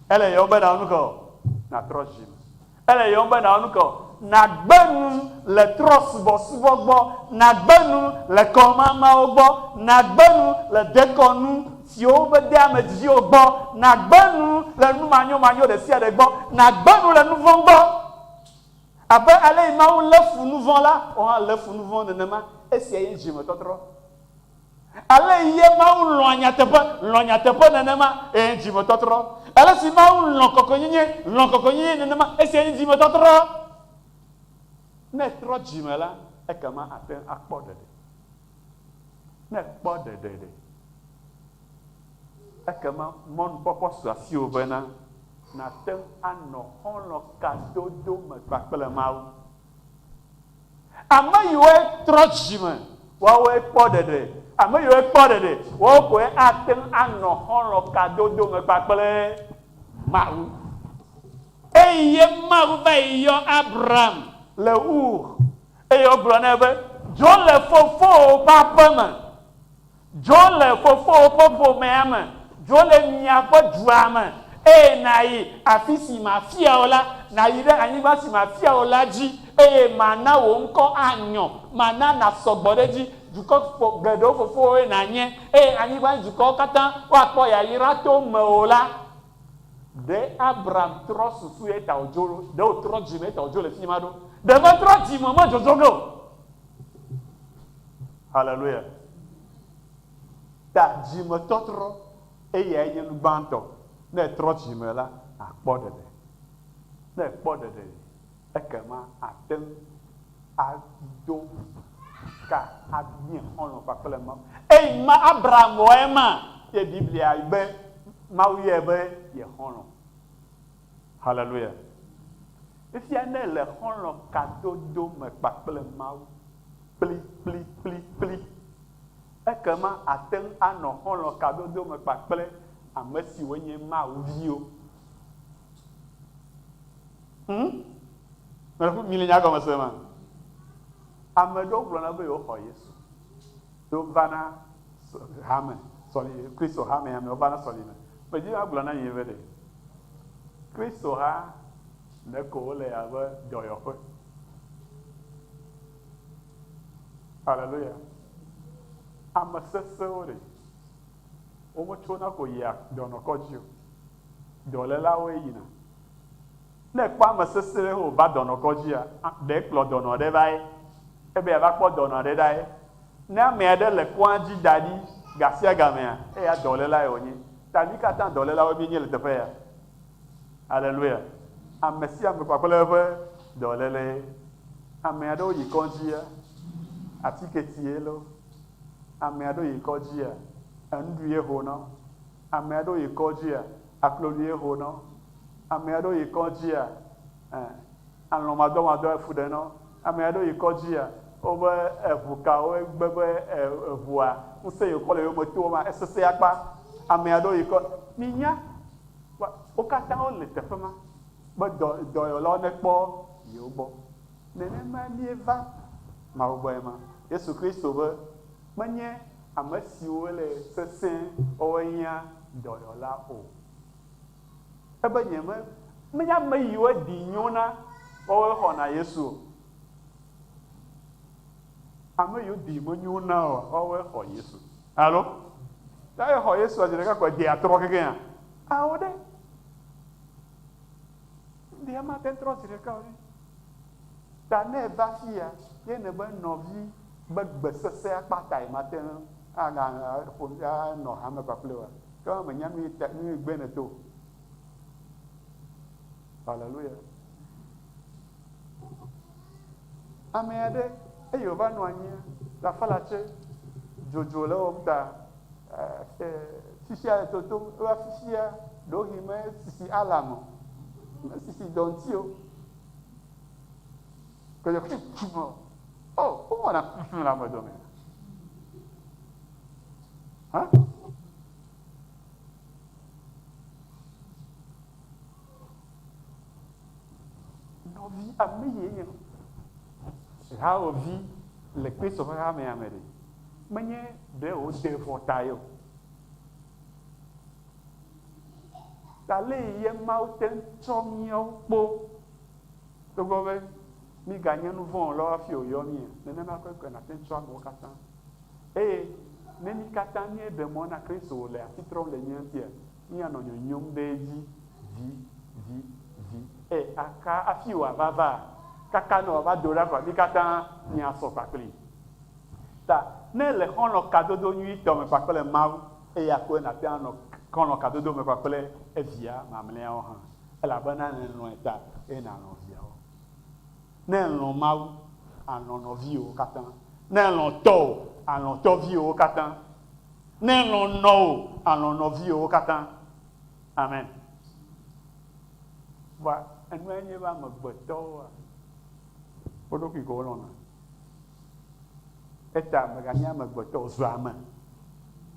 Speaker 1: Ele yɔm be nàwɔ nu ka o? Nàtrɔ dzime. Ele yɔm be nàwɔ nu ka o? Nàgbe nu le trɔ̃subɔsubɔ gbɔ, nàgbe nu le kɔmamawo gbɔ, nàgbe nu le dekɔnu siwo mede ame dzi o gbɔ, nàgbe nu le nu manyomanyo ɖe sia ɖe gbɔ, nàgbe nu le nu vɔ̃ gbɔ. Abe ale yi Mawu lé fu nu vɔ̃ la, wò hã lé fu nu vɔ̃ nenema. Esia ye nye dzimetɔtrɔ. Ale ye Mawu lɔ̃a nyateƒe, lɔ̃ nyateƒe nenema, eye dzimetɔtrɔ. Ale si Mawu lɔ̃ kɔkɔenyenye, lɔ̃ kɔkɔenyenye nenema, esia nye dzimetɔtrɔ. Ne ètrɔ dzime la, ekema àte ŋu akpɔ ɖeɖe. Ne èkpɔ ɖeɖe ɖe, ekema mɔnukpɔkpɔ su asiwò bena nàte ŋu anɔ xɔlɔ̃ kadodo me kpakple Mawu. Ame yiwoe trɔ dzime, woawoe kpɔ ɖeɖe. Ame yiwoe kpɔ ɖeɖe, woawo koe ate ŋu anɔ xɔlɔ̃ kadodo me kpakple Mawu. Eye Mawu va yi yɔ Abram le Ur, eye wogblɔ nɛ be, Dzo le fofowò ƒe aƒe me, Dzo le fofowò ƒe ƒomea me, dzo le miaƒe dua me, eye nàyi afi si mafia wò la, nàyi ɖe anyigba si mafia wò la dzi, eye mana wò ŋkɔ anyɔ, mana nàsɔ gbɔ ɖe edzi, dukɔ geɖewo fofowoe nànye, eye anyigbadzidukɔwo katã woakpɔ yayra to mewò la. Ɖe Abram trɔ susu eya ta wòdzo ɖo? Ɖe wòtrɔ dzime eya ta wòdzo le fi ma ɖo? Ɖe metrɔ dzime o, medzodzo ge o. Haleluya. Ta dzimetɔtrɔ eyae nye nu gbãtɔ. Ne ètrɔ dzime la, àkpɔ ɖeɖe. Ne èkpɔ ɖeɖe, ekema àte ŋu ado ka anye xɔlɔ̃ kpakple Mawu. Eyi ma Abraham wɔ ema ye Biblia be Mawu yɔe be ye xɔlɔ̃. Haleluya. Fifia ne èle xɔlɔ̃ kadodo me kpakple Mawu kplikplikplikpli, ekema àte ŋu anɔ xɔlɔ̃ kadodo me kpakple ame siwo nye Mawu viwo. Hm? Mele nya gɔme sema? Ame ɖewo gblɔna be yewoxɔ Yesu. Ye wovana hame, sɔli, Kristo hamea me, wovana sɔlime. Medzi be magblɔ na mi be ɖe, Kristo ha ɖeko wole abe dɔyɔƒe. Haleluya. Ame sesẽwo ɖe, wometsona ko yia dɔnɔkɔdzi o. Dɔlélawoe yina. Ne èkpɔ ame sesẽ ɖe wòva dɔnɔkɔdzia, ɖe ekplɔ dɔnɔ ɖe va ye. Ebe yeava kpɔ dɔnɔ ɖe ɖa ye. Ne ame aɖe le kɔa dzi da ɖi gasiagamea, eya dɔlélae wònye. Ta mí katã dɔlélawoe míenye le teƒe ya. Aleluya. Ame sia ame kpakple eƒe dɔlélee. Ame aɖewo yi kɔdzia, atike tie loo. Ame aɖewo yi kɔdzia, enuɖuie ho na wo. Ame aɖewo yi kɔdzia, aklolue ho na wo. Ame aɖewo yi kɔdzia, ɛ, alɔ̃madɔmadɔe fu ɖe na wo. Ame aɖewo yi kɔdzia, wobe eʋu kawoe gbe be eʋua ŋusẽ yi wokɔ le yome tom ma, esesẽ akpa. Ame aɖewo yi kɔ, minya, wo katã wole teƒe ma be dɔ, dɔyɔlawo nekpɔ yewo gbɔ. Nenema míeva Mawu gbɔe ma. Yesu Kristo be, Menye ame siwo le sesẽ woawoe hiã dɔyɔla o. Ebe nye me, menye ame yiwo ɖi nyo na woawoe xɔna Yesu o. Ame yiwo ɖi menyo na o woawoe xɔ Yesu. Alo? Ta exɔ Yesua zi ɖeka ko eɖea trɔ kekeŋa? Ao ɖe. Ɖea mate ŋu trɔ zi ɖeka o ɖe. Ta ne eva fiya, ye nèbe nɔvi be gbe sesẽ akpa tae mate ŋu agaƒo anɔ hame kpakple oa? Ke hã menya nu yi ta nu yi gbe nèto o. Haleluya. Ame aɖe eye wòva nɔ anyia, le afalatse dzodzo le ewɔm ta fifia le totom eva fifia ɖewohĩ mesisi alam o, mesisi dɔ ŋuti o. Kele o, wowɔna le ame dome. Hã? Nɔvi ame yi nye hawòvi le Kristo ƒe hamea me ɖe, menye ɖe wòde vɔ ta ye o. Ta le ye Mawu te ŋu tsɔ míawo kpo togbɔ be míganye nu vɔ̃ wɔlawo hafi wòyɔ mía, nenema ke ke nàte ŋu tsɔ amewo katã. Eye ne mí katã míeɖe mɔ na Kristo wòle asi trɔm le mía ŋutia, míanɔ nyonyom ɖe edzi vi, vi, vi. Eye aka hafi wòava va? Kaka ne wòava do ɖa koa, mí katã míasɔ kpakplii. Ta ne èle xɔlɔ̃ kadodo nyuitɔ me kpakple Mawu, eya koe nàte ŋu anɔ xɔlɔ̃ kadodo me kpakple evia mamlɛawo hã, elabena nèlɔ̃e ta eye nàlɔ̃ viawo. Ne èlɔ̃ Mawu, àlɔ̃ nɔviwòwo katã. Ne èlɔ̃ tɔwò, àlɔ̃ tɔviwòwo katã. Ne èlɔ̃ nɔwò, àlɔ̃ nɔviwòwo katã. Amen. Vɔa enue nye be amegbetɔwoa, wo ɖokui ko wolɔ̃na. Eta mèganye amegbetɔ o, zu ame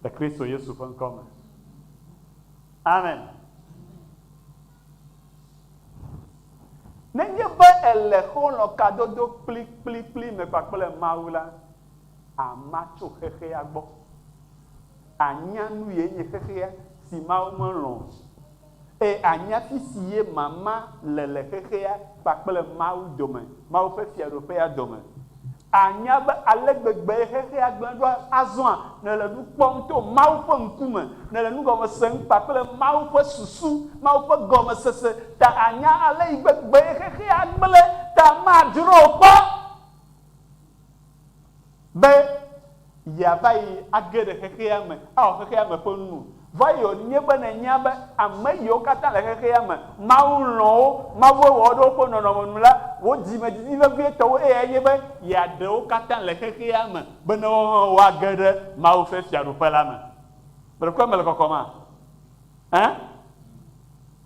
Speaker 1: le Kristo Yesu ƒe ŋkɔ me. Amen. Nenye be èle xɔlɔ̃ kadodo kplikplikpli me kpakple Mawu la, àma tso xexea gbɔ. Ànya nu ye nye xexea si Mawu melɔ̃ o, eye ànya fi si ye mama le le xexea kpakple Mawu dome, Mawu ƒe Fiaɖuƒea dome. Ànya be ale gbegbee xexea gblẽ ɖo azɔa, nèle nu kpɔm to Mawu ƒe ŋkume, nèle nu gɔme sem kpakple Mawu ƒe susu, Mawu ƒe gɔmesese ta. Ànya ale yi gbegbee xexea gblẽ ta madzro wò kpɔ be yeava yi age ɖe xexea me awɔ xexea me ƒe nu o. Vɔ eye wònye be nènya be ame yiwo katã le xexea me, Mawu lɔ̃ wo, Mawue wɔ wo ɖe woƒe nɔnɔme nu la, wò dzimedidi vevietɔwo eyae nye be yeaɖe wo katã le xexea me bene woawo hã woage ɖe Mawu ƒe Fiaɖuƒe la me. Gbeɖekɔe mele kɔkɔma? Ẽ?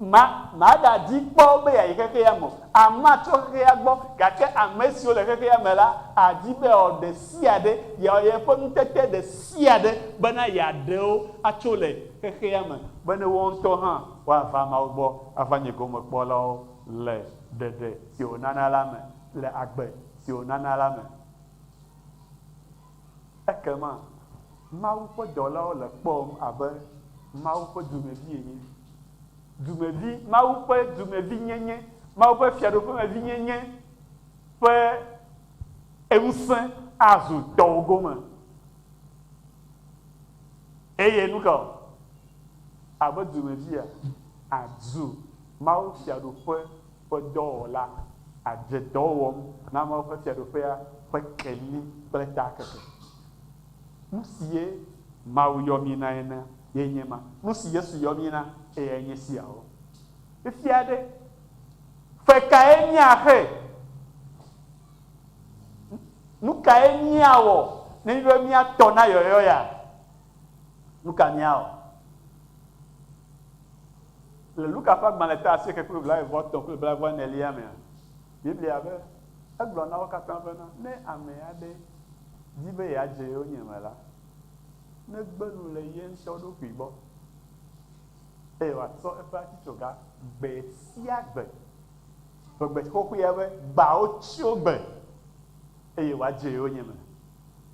Speaker 1: Ma, màgadi kpɔ be yeayi xexea me o. Ama tso xexea gbɔ, gake ame siwo le xexea me la, àdi be yeawɔ ɖe sia ɖe, yeawɔ yeƒe ŋutete ɖe sia ɖe bena yeaɖe wo atso le xexea me, bene woawo ŋutɔ hã woava Mawu gbɔ ava nye gomekpɔlawo le ɖeɖe si wònana la me, le agbe si wònana la me. Ekema Mawu ƒe dɔlawo le kpɔwòm abe Mawu ƒe dumevi ene. Dumevi, Mawu ƒe dumevinyenye, Mawu ƒe fiaɖuƒemevinyenye ƒe ŋusẽ azu tɔwò gome. Eye nu ka? Abe dumevia, àzu Mawu Fiaɖuƒe ƒe dɔwɔla, àdze dɔ wɔm na Mawu ƒe Fiaɖuƒea ƒe keli kple takeke. Nu sie Mawu yɔ mí na ene ye nye ma. Nu si Yesu yɔ mí na eyae nye esiawo. Fifia ɖe, fe kae míaxe? Nu kae míawɔ ne míbe míatɔ na yɔyɔ ya? Nu ka míawɔ? Le Luka ƒe agbalẽ ta asieke kple blaeve-vɔ-etɔ̃ kple blaeve-vɔ-enelia mea, Biblia be, Egblɔ na wo katã bena, ne ame aɖe di be yeadze yonyeme la, negbe nu le ye ŋutɔ ɖokui gbɔ, eye wòatsɔ eƒe atitsoga gbe sia gbe, ƒegbe xoxoea be gbawo tsyo gbe, eye wòadze yonyeme.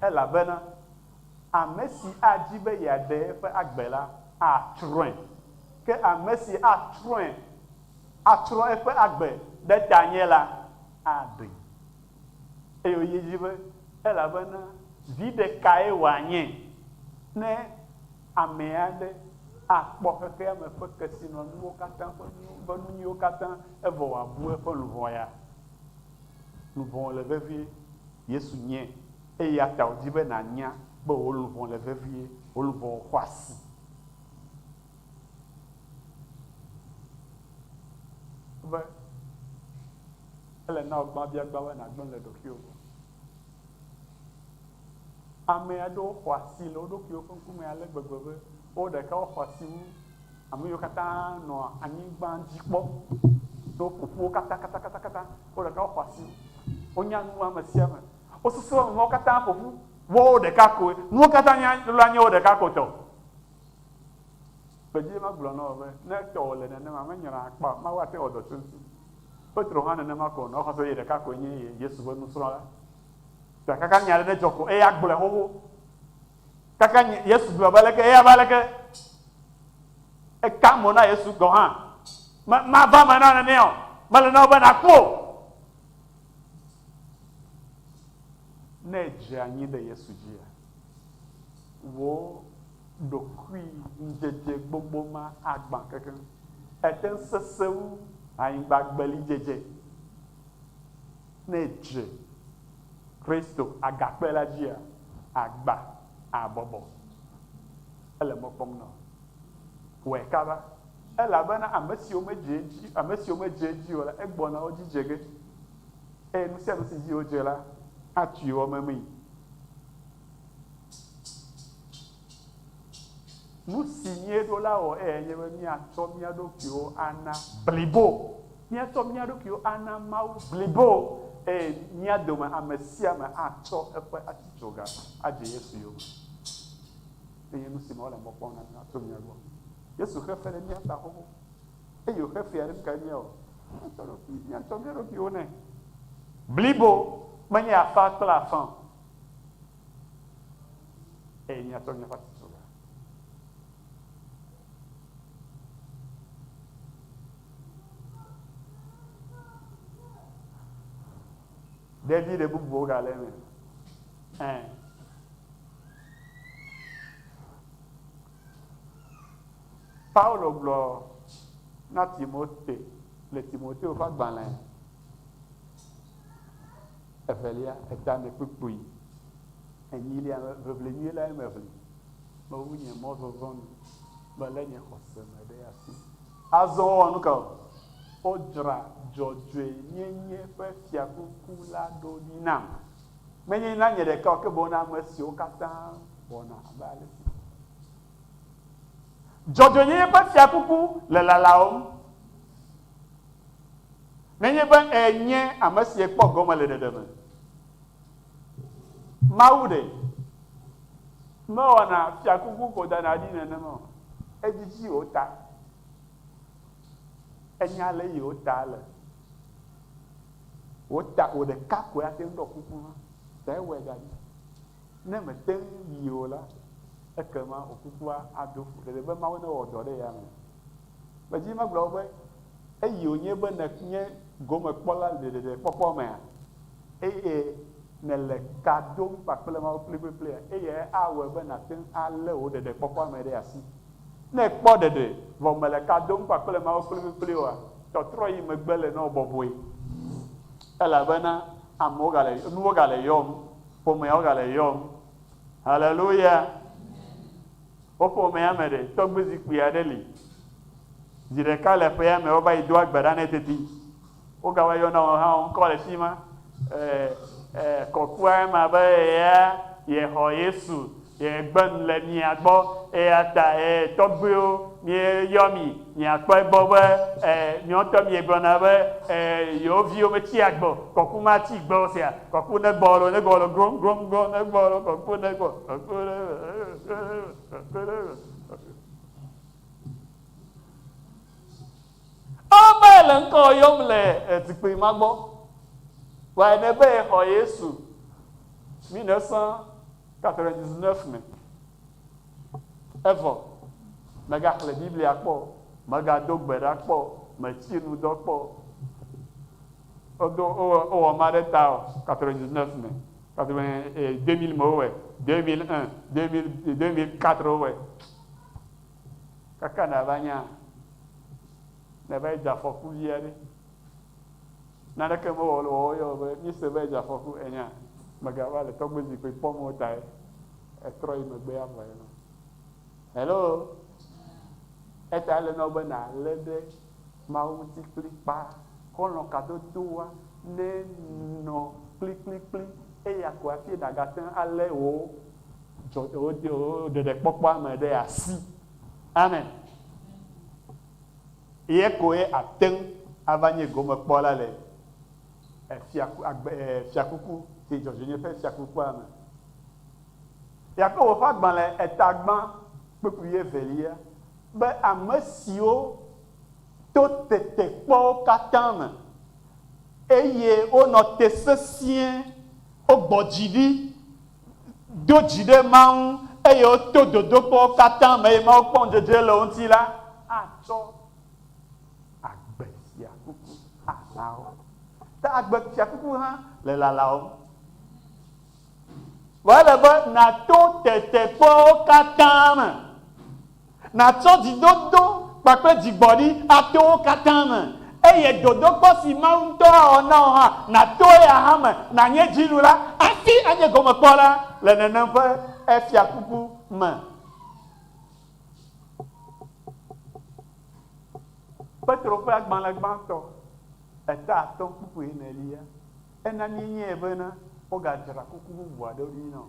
Speaker 1: Elabena ame si adi be yeaɖe eƒe agbe la, atsrɔ̃e, ke ame si atsrɔ̃e, atsrɔ̃ eƒe agbe ɖe tanye la, aɖee. Eye wòyi edzi be, Elabena viɖe kae wòanye ne ame aɖe akpɔ xexea me ƒe kesinɔnuwo katã ƒe nu, ƒe nu nyuiwo katã evɔ wòabu eƒe luʋɔ ya? Luʋɔ le vevie. Yesu nyae. Eya ta wòdi be nànya be wò luʋɔ le vevie, wò luʋɔ xɔ asi. Be ele na wò gbãbiagbã be nàgblẽ le ɖokuiwò gbɔ. Ame aɖewo xɔ asi le wo ɖokuiwo ƒe ŋkume ale gbegbe be wo ɖeka woxɔ asi wu ame yiwo katã nɔa anyigba dzi kpɔ. Ne woƒo ƒu wo katã katakatakata, wo ɖeka woxɔ asi wu. Wonya nu wu ame sia ame. Wosusu be ame mawo katã ƒo ƒu woawo ɖeka koe. Nuwo katã nye la nye wo ɖeka ko tɔ. Medzi be magblɔ na wò be ne tɔwò le nenema, menyra akpa o. Mawu ate ŋu awɔ dɔ tso eŋuti. Petro hã nenema ko wònɔ. Exɔ se be ye ɖeka koe nye Yesu ƒe nusrɔ̃la. Ta kaka nya aɖe nedzɔ ko eya gblɔe xoxo. Kaka Yesu gblɔ be leke eya va leke. Eka mo na Yesu gɔ̃ hã. Mava me na nenea o. Mele na wò be nàku o. Ne èdze anyi ɖe Yesu dzia, wò ɖokuiŋudzedze gbogbo ma agbã kekeŋ. Ete ŋu sesẽ wu anyigbagbelidzedze. Ne èdze Kristo agakpe la dzia, àgbã abɔbɔ. Ele mɔ kpɔm na wò. Wɔe kaba, elabena ame siwo medze edzi, ame siwo medze edzi o la, egbɔna wo dzi dze ge. Eye nu sia nu si dzi wodze la, atui wɔ memee. Nu si míeɖo la wɔ eyae nye be míatsɔ mía ɖokuiwo ana blibo. Míatsɔ mía ɖokuiwo ana Mawu blibo eye mía dome ame sia ame atsɔ eƒe atitsoga adze Yesu yome. Enye nu si me wole mɔ kpɔm na mí tso mía gbɔ. Yesu xe fe ɖe mía ta xoxo. Eye wòxe fea ɖe nu kae míawɔ? Míatsɔ ɖokui, míatsɔ mía ɖokuiwo nɛ blibo, menye afã kple afã o. Eye míatsɔ míaƒe atitsoga. Ɖe viɖe bubuwo gale eme? Ẽ. Paulo gblɔ na Timote le Timoteo ƒe agbalẽ evelia etame kpukpui enyilia me, Ʋiʋli nyui lae meʋli, mewu nye mɔzɔzɔ nu, melé nye xɔse me ɖe asi. Azɔ wowɔ nu ka o? Wodzra dzɔdzɔenyenye ƒe fiakuku la ɖo ɖi nam, menye na nye ɖeka o, ke boŋ na ame siwo katã wɔna abe ale si Dzɔdzɔenyenye ƒe fiakuku le lalawòm. Nenye be ènye ame si ekpɔ gome le ɖeɖe me, Mawu ɖe mewɔna fiakuku ko dana ɖi nenema o. Edzidzi wò ta. Enya ale yi wò ta le. Wò ta, wò ɖeka koe ate ŋu ɖɔ kuku ma. Ta ewɔe da ɖi. Ne mète ŋu yi o la, ekema wò kukua aɖo fu ɖeɖe be Mawu newɔ dɔ ɖe ya me. Medzi magblɔ be eyi wònye be nènye gomekpɔla le ɖeɖekpɔkpɔ mea, eye nèle ka dom kpakple Mawu kplikplikplia, eyae awɔe be nàte ŋu alé wò ɖeɖekpɔkpɔa me ɖe asi. Ne èkpɔ ɖeɖe vɔ mèle ka dom kpakple Mawu kplikplikpli oa, tɔtrɔ yi megbe le na wò bɔbɔe. Elabena amewo gale, nuwo gale yɔm, ƒomeawo gale yɔm. Haleluya! Wo ƒomea me ɖe, tɔgbui zikpui aɖe li. Zi ɖeka le ƒea me wova yi doa gbe ɖa nɛ teti. Wogava yɔna wò hã wò ŋkɔ le fi ma. E, e, kɔkua ema be eya yexɔ Yesu, yegbe nu le mia gbɔ eya ta e, tɔgbuiwo míeyɔ mi miakpɔ egbɔ be e, miɔ ŋutɔ miegblɔna be e, yewo viwo metsi agbe o, kɔku matsi gbe o sia. Kɔku negbɔ lo, negbɔ lo, grom, grom, grom, negbɔ lo, kɔku negbɔ, kɔku negbɔ, kɔku negbɔ. Eva le ŋkɔ yɔm le zikpui ma gbɔ. Vɔa ene be yexɔ Yesu 1999 me. Evɔ megaxlẽ Biblia kpɔ, megado gbe ɖa kpɔ, metsi nu dɔ kpɔ. Wodo wowɔ ma ɖe ta o 99 me. 2000 me wowɔe, 2001, 2000, 2004 wowɔe. Kaka nàva nya, nèva yi dze afɔku vi aɖe. Naneke mewɔ le wɔwɔ yɔ be míese be edze afɔku enya. Mègava le tɔgbe zikpui kpɔm o tae etrɔ yi megbe ava yi nɔ. Hello. Eta ele na wò be nàlé ɖe Mawu ŋuti kplikpaa. Xɔlɔ̃ kadodoa nenɔ kplikplikpli eya ko hafi nàgate ŋu alé wò dzɔ wò ɖeɖekpɔkpɔa me ɖe asi. Amen. Ye koe ate ŋu ava nye gomekpɔla le fiaku, agbe, fiakuku si dzɔdzɔenye ƒe fiakukua me. Yakobo ƒe agbalẽ eta gbã kpukpui evelia be ame siwo to tetekpɔwo katã me eye wonɔ te sesĩe, wogbɔ dzi ɖi, do dzi ɖe Mawu ŋu eye woto dodokpɔwo katã me eye Mawu kpɔ ŋudzedze le wo ŋuti la, atsɔ agbe fiakuku ana wo. Ta agbe fiakuku hã le lalawòm. Vɔ ele be nàto tetekpɔwo katã me. Nàtsɔ dzidodo kpakple dzigbɔɖi ato wo katã me. Eye dodokpɔ si Mawu ŋutɔ awɔ na wò hã, nàto eya hã me, nànye dziɖula hafi anye gomekpɔla le nenem ƒe efiakuku me. Petro ƒe agbalẽ gbãtɔ, eta atɔ̃ kpukpui enelia, ena míenyae bena wogadzra kuku bubu aɖewo ɖi na wò,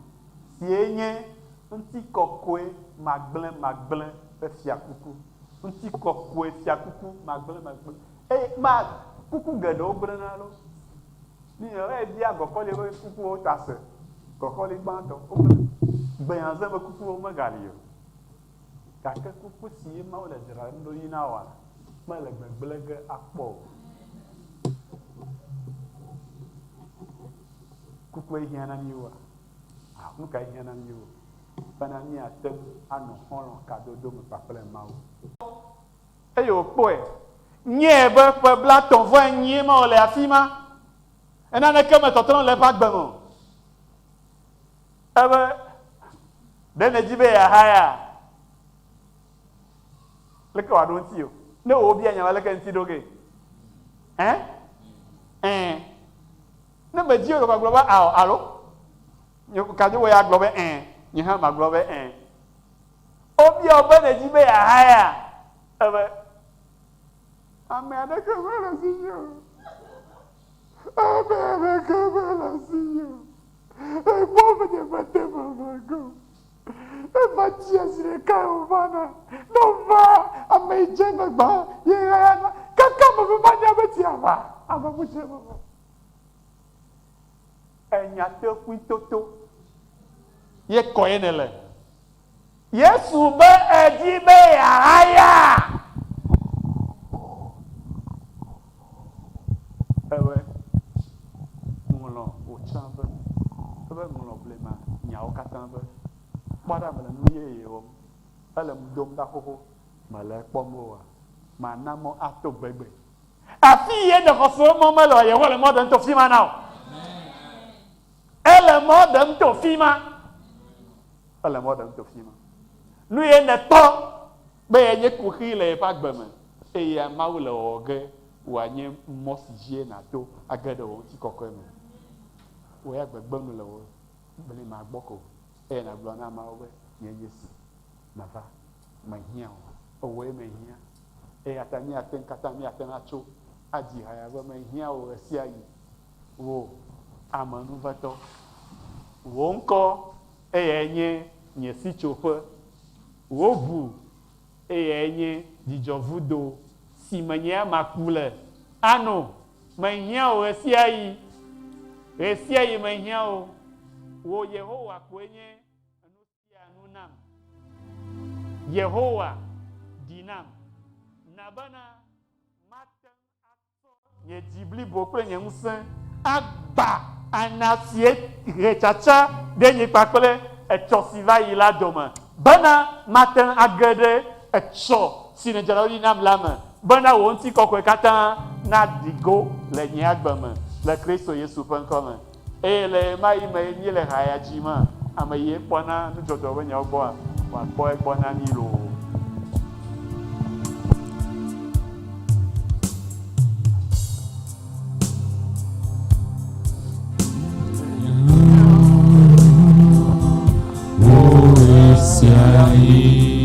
Speaker 1: sie nye ŋutikɔkɔe magblẽmagblẽ ƒe fiakuku. Ŋutikɔkɔe fiakuku magblẽmagblẽ. Eye ma kuku geɖewo gblẽna loo. Mi ebia gɔkɔli ƒe kukuwo ta se. Gɔkɔli gbãtɔ wogblẽ. Gbɛazẽ ƒe kukuwo megali o. Gake kuku si Mawu le dzram ɖo ɖi na wòa, mele gbegblẽ ge akpɔ o. Kukue hiã na mí wua? Nu kae hiã na mí wu bena míate ŋu anɔ xɔlɔ̃ kadodo me kpakple Mawu? Eye wòkpɔe nyae be ƒe blaetɔ̃ vɔ enyie ma wòle afi ma. Naneke metɔtrɔ le eƒe agbe me o. Ebe, Ɖe nèdi be yeahaya? Leke wòaɖo eŋuti o? Ne wò wobia nya ma, leke ŋuti ɖo gee? Ɛ? Ɛ. Ne medi o, ɖeko agblɔ be ao, alo? Kadzo wò ya agblɔ be ɛ. Nye hã magblɔ be ɛ. Wobia wò be nèdi be yeahaya? Ebe, Ame aɖeke mele asinye o. Ame aɖeke mele asinye o. Ekpɔ be nye mete vava ge o. Eva tsia zi ɖeka wòvana. Ne wòva, ame yi dze eme gbã ye ɣayana. Kaka ame ƒe manya be tsia va, ame mu dze eme vɔ. Enyateƒui toto ye kɔe nèle. Yesu be èdi be yeahaya? Ebe ŋlɔ wò tsã be, ebe ŋlɔ blema nyawo katã. xoxo, mèle ekpɔm oa? Mana mɔ ato gbegbe. Afi ye nèxɔ se be mɔ mele oa, Yehowa le mɔ ɖem to fi ma na wò. Ele mɔ ɖem to fi ma. Ele mɔ ɖem to fi ma. Nu ye nèkpɔ be yenye kuxi le yeƒe agbe me eye Mawu le wɔwɔ ge wòanye mɔ si dzie nàto age ɖe wò ŋutikɔkɔe me. Wò ya gbegbe nu le wò blema gbɔ ko eye nàgblɔ na Mawu be, Nye nye si, meva, mehiã wò, ewòe mehiã. Eya ta míate ŋu katã míate ŋu atso adzi ha ya be, Mehiã wò ɣesiaɣi, wò amenuvetɔ. Wò ŋkɔ eyae nye nye sitsoƒe, wò ʋu eyae nye dzidzɔvudo si me nye maku le. Ano, mehiã wò ɣesiaɣi, ɣesiaɣi mehiã wò. Wò Yehowa koe nye nu sia nu nam. Yehowa, ɖi nam, na bena mate ŋu atsɔ nye dzi blibo kple nye ŋusẽ agba ana si he tsatsa ɖe nye kpakple etsɔ si va yi la dome, bena mate ŋu age ɖe etsɔ si nèdzra ɖo ɖi nam la me, bena wò ŋutikɔkɔe katã naɖi go le nye agbe me, le Kristo Yesu ƒe ŋkɔ me. Eye le ɣemaɣi me míele ha ya dzi ma, ame yi kpɔna nudzɔdzɔ ƒe nyawo gbɔa, wòakpɔ egbɔ na mí loo.
Speaker 2: Wò ɣesiaɣi.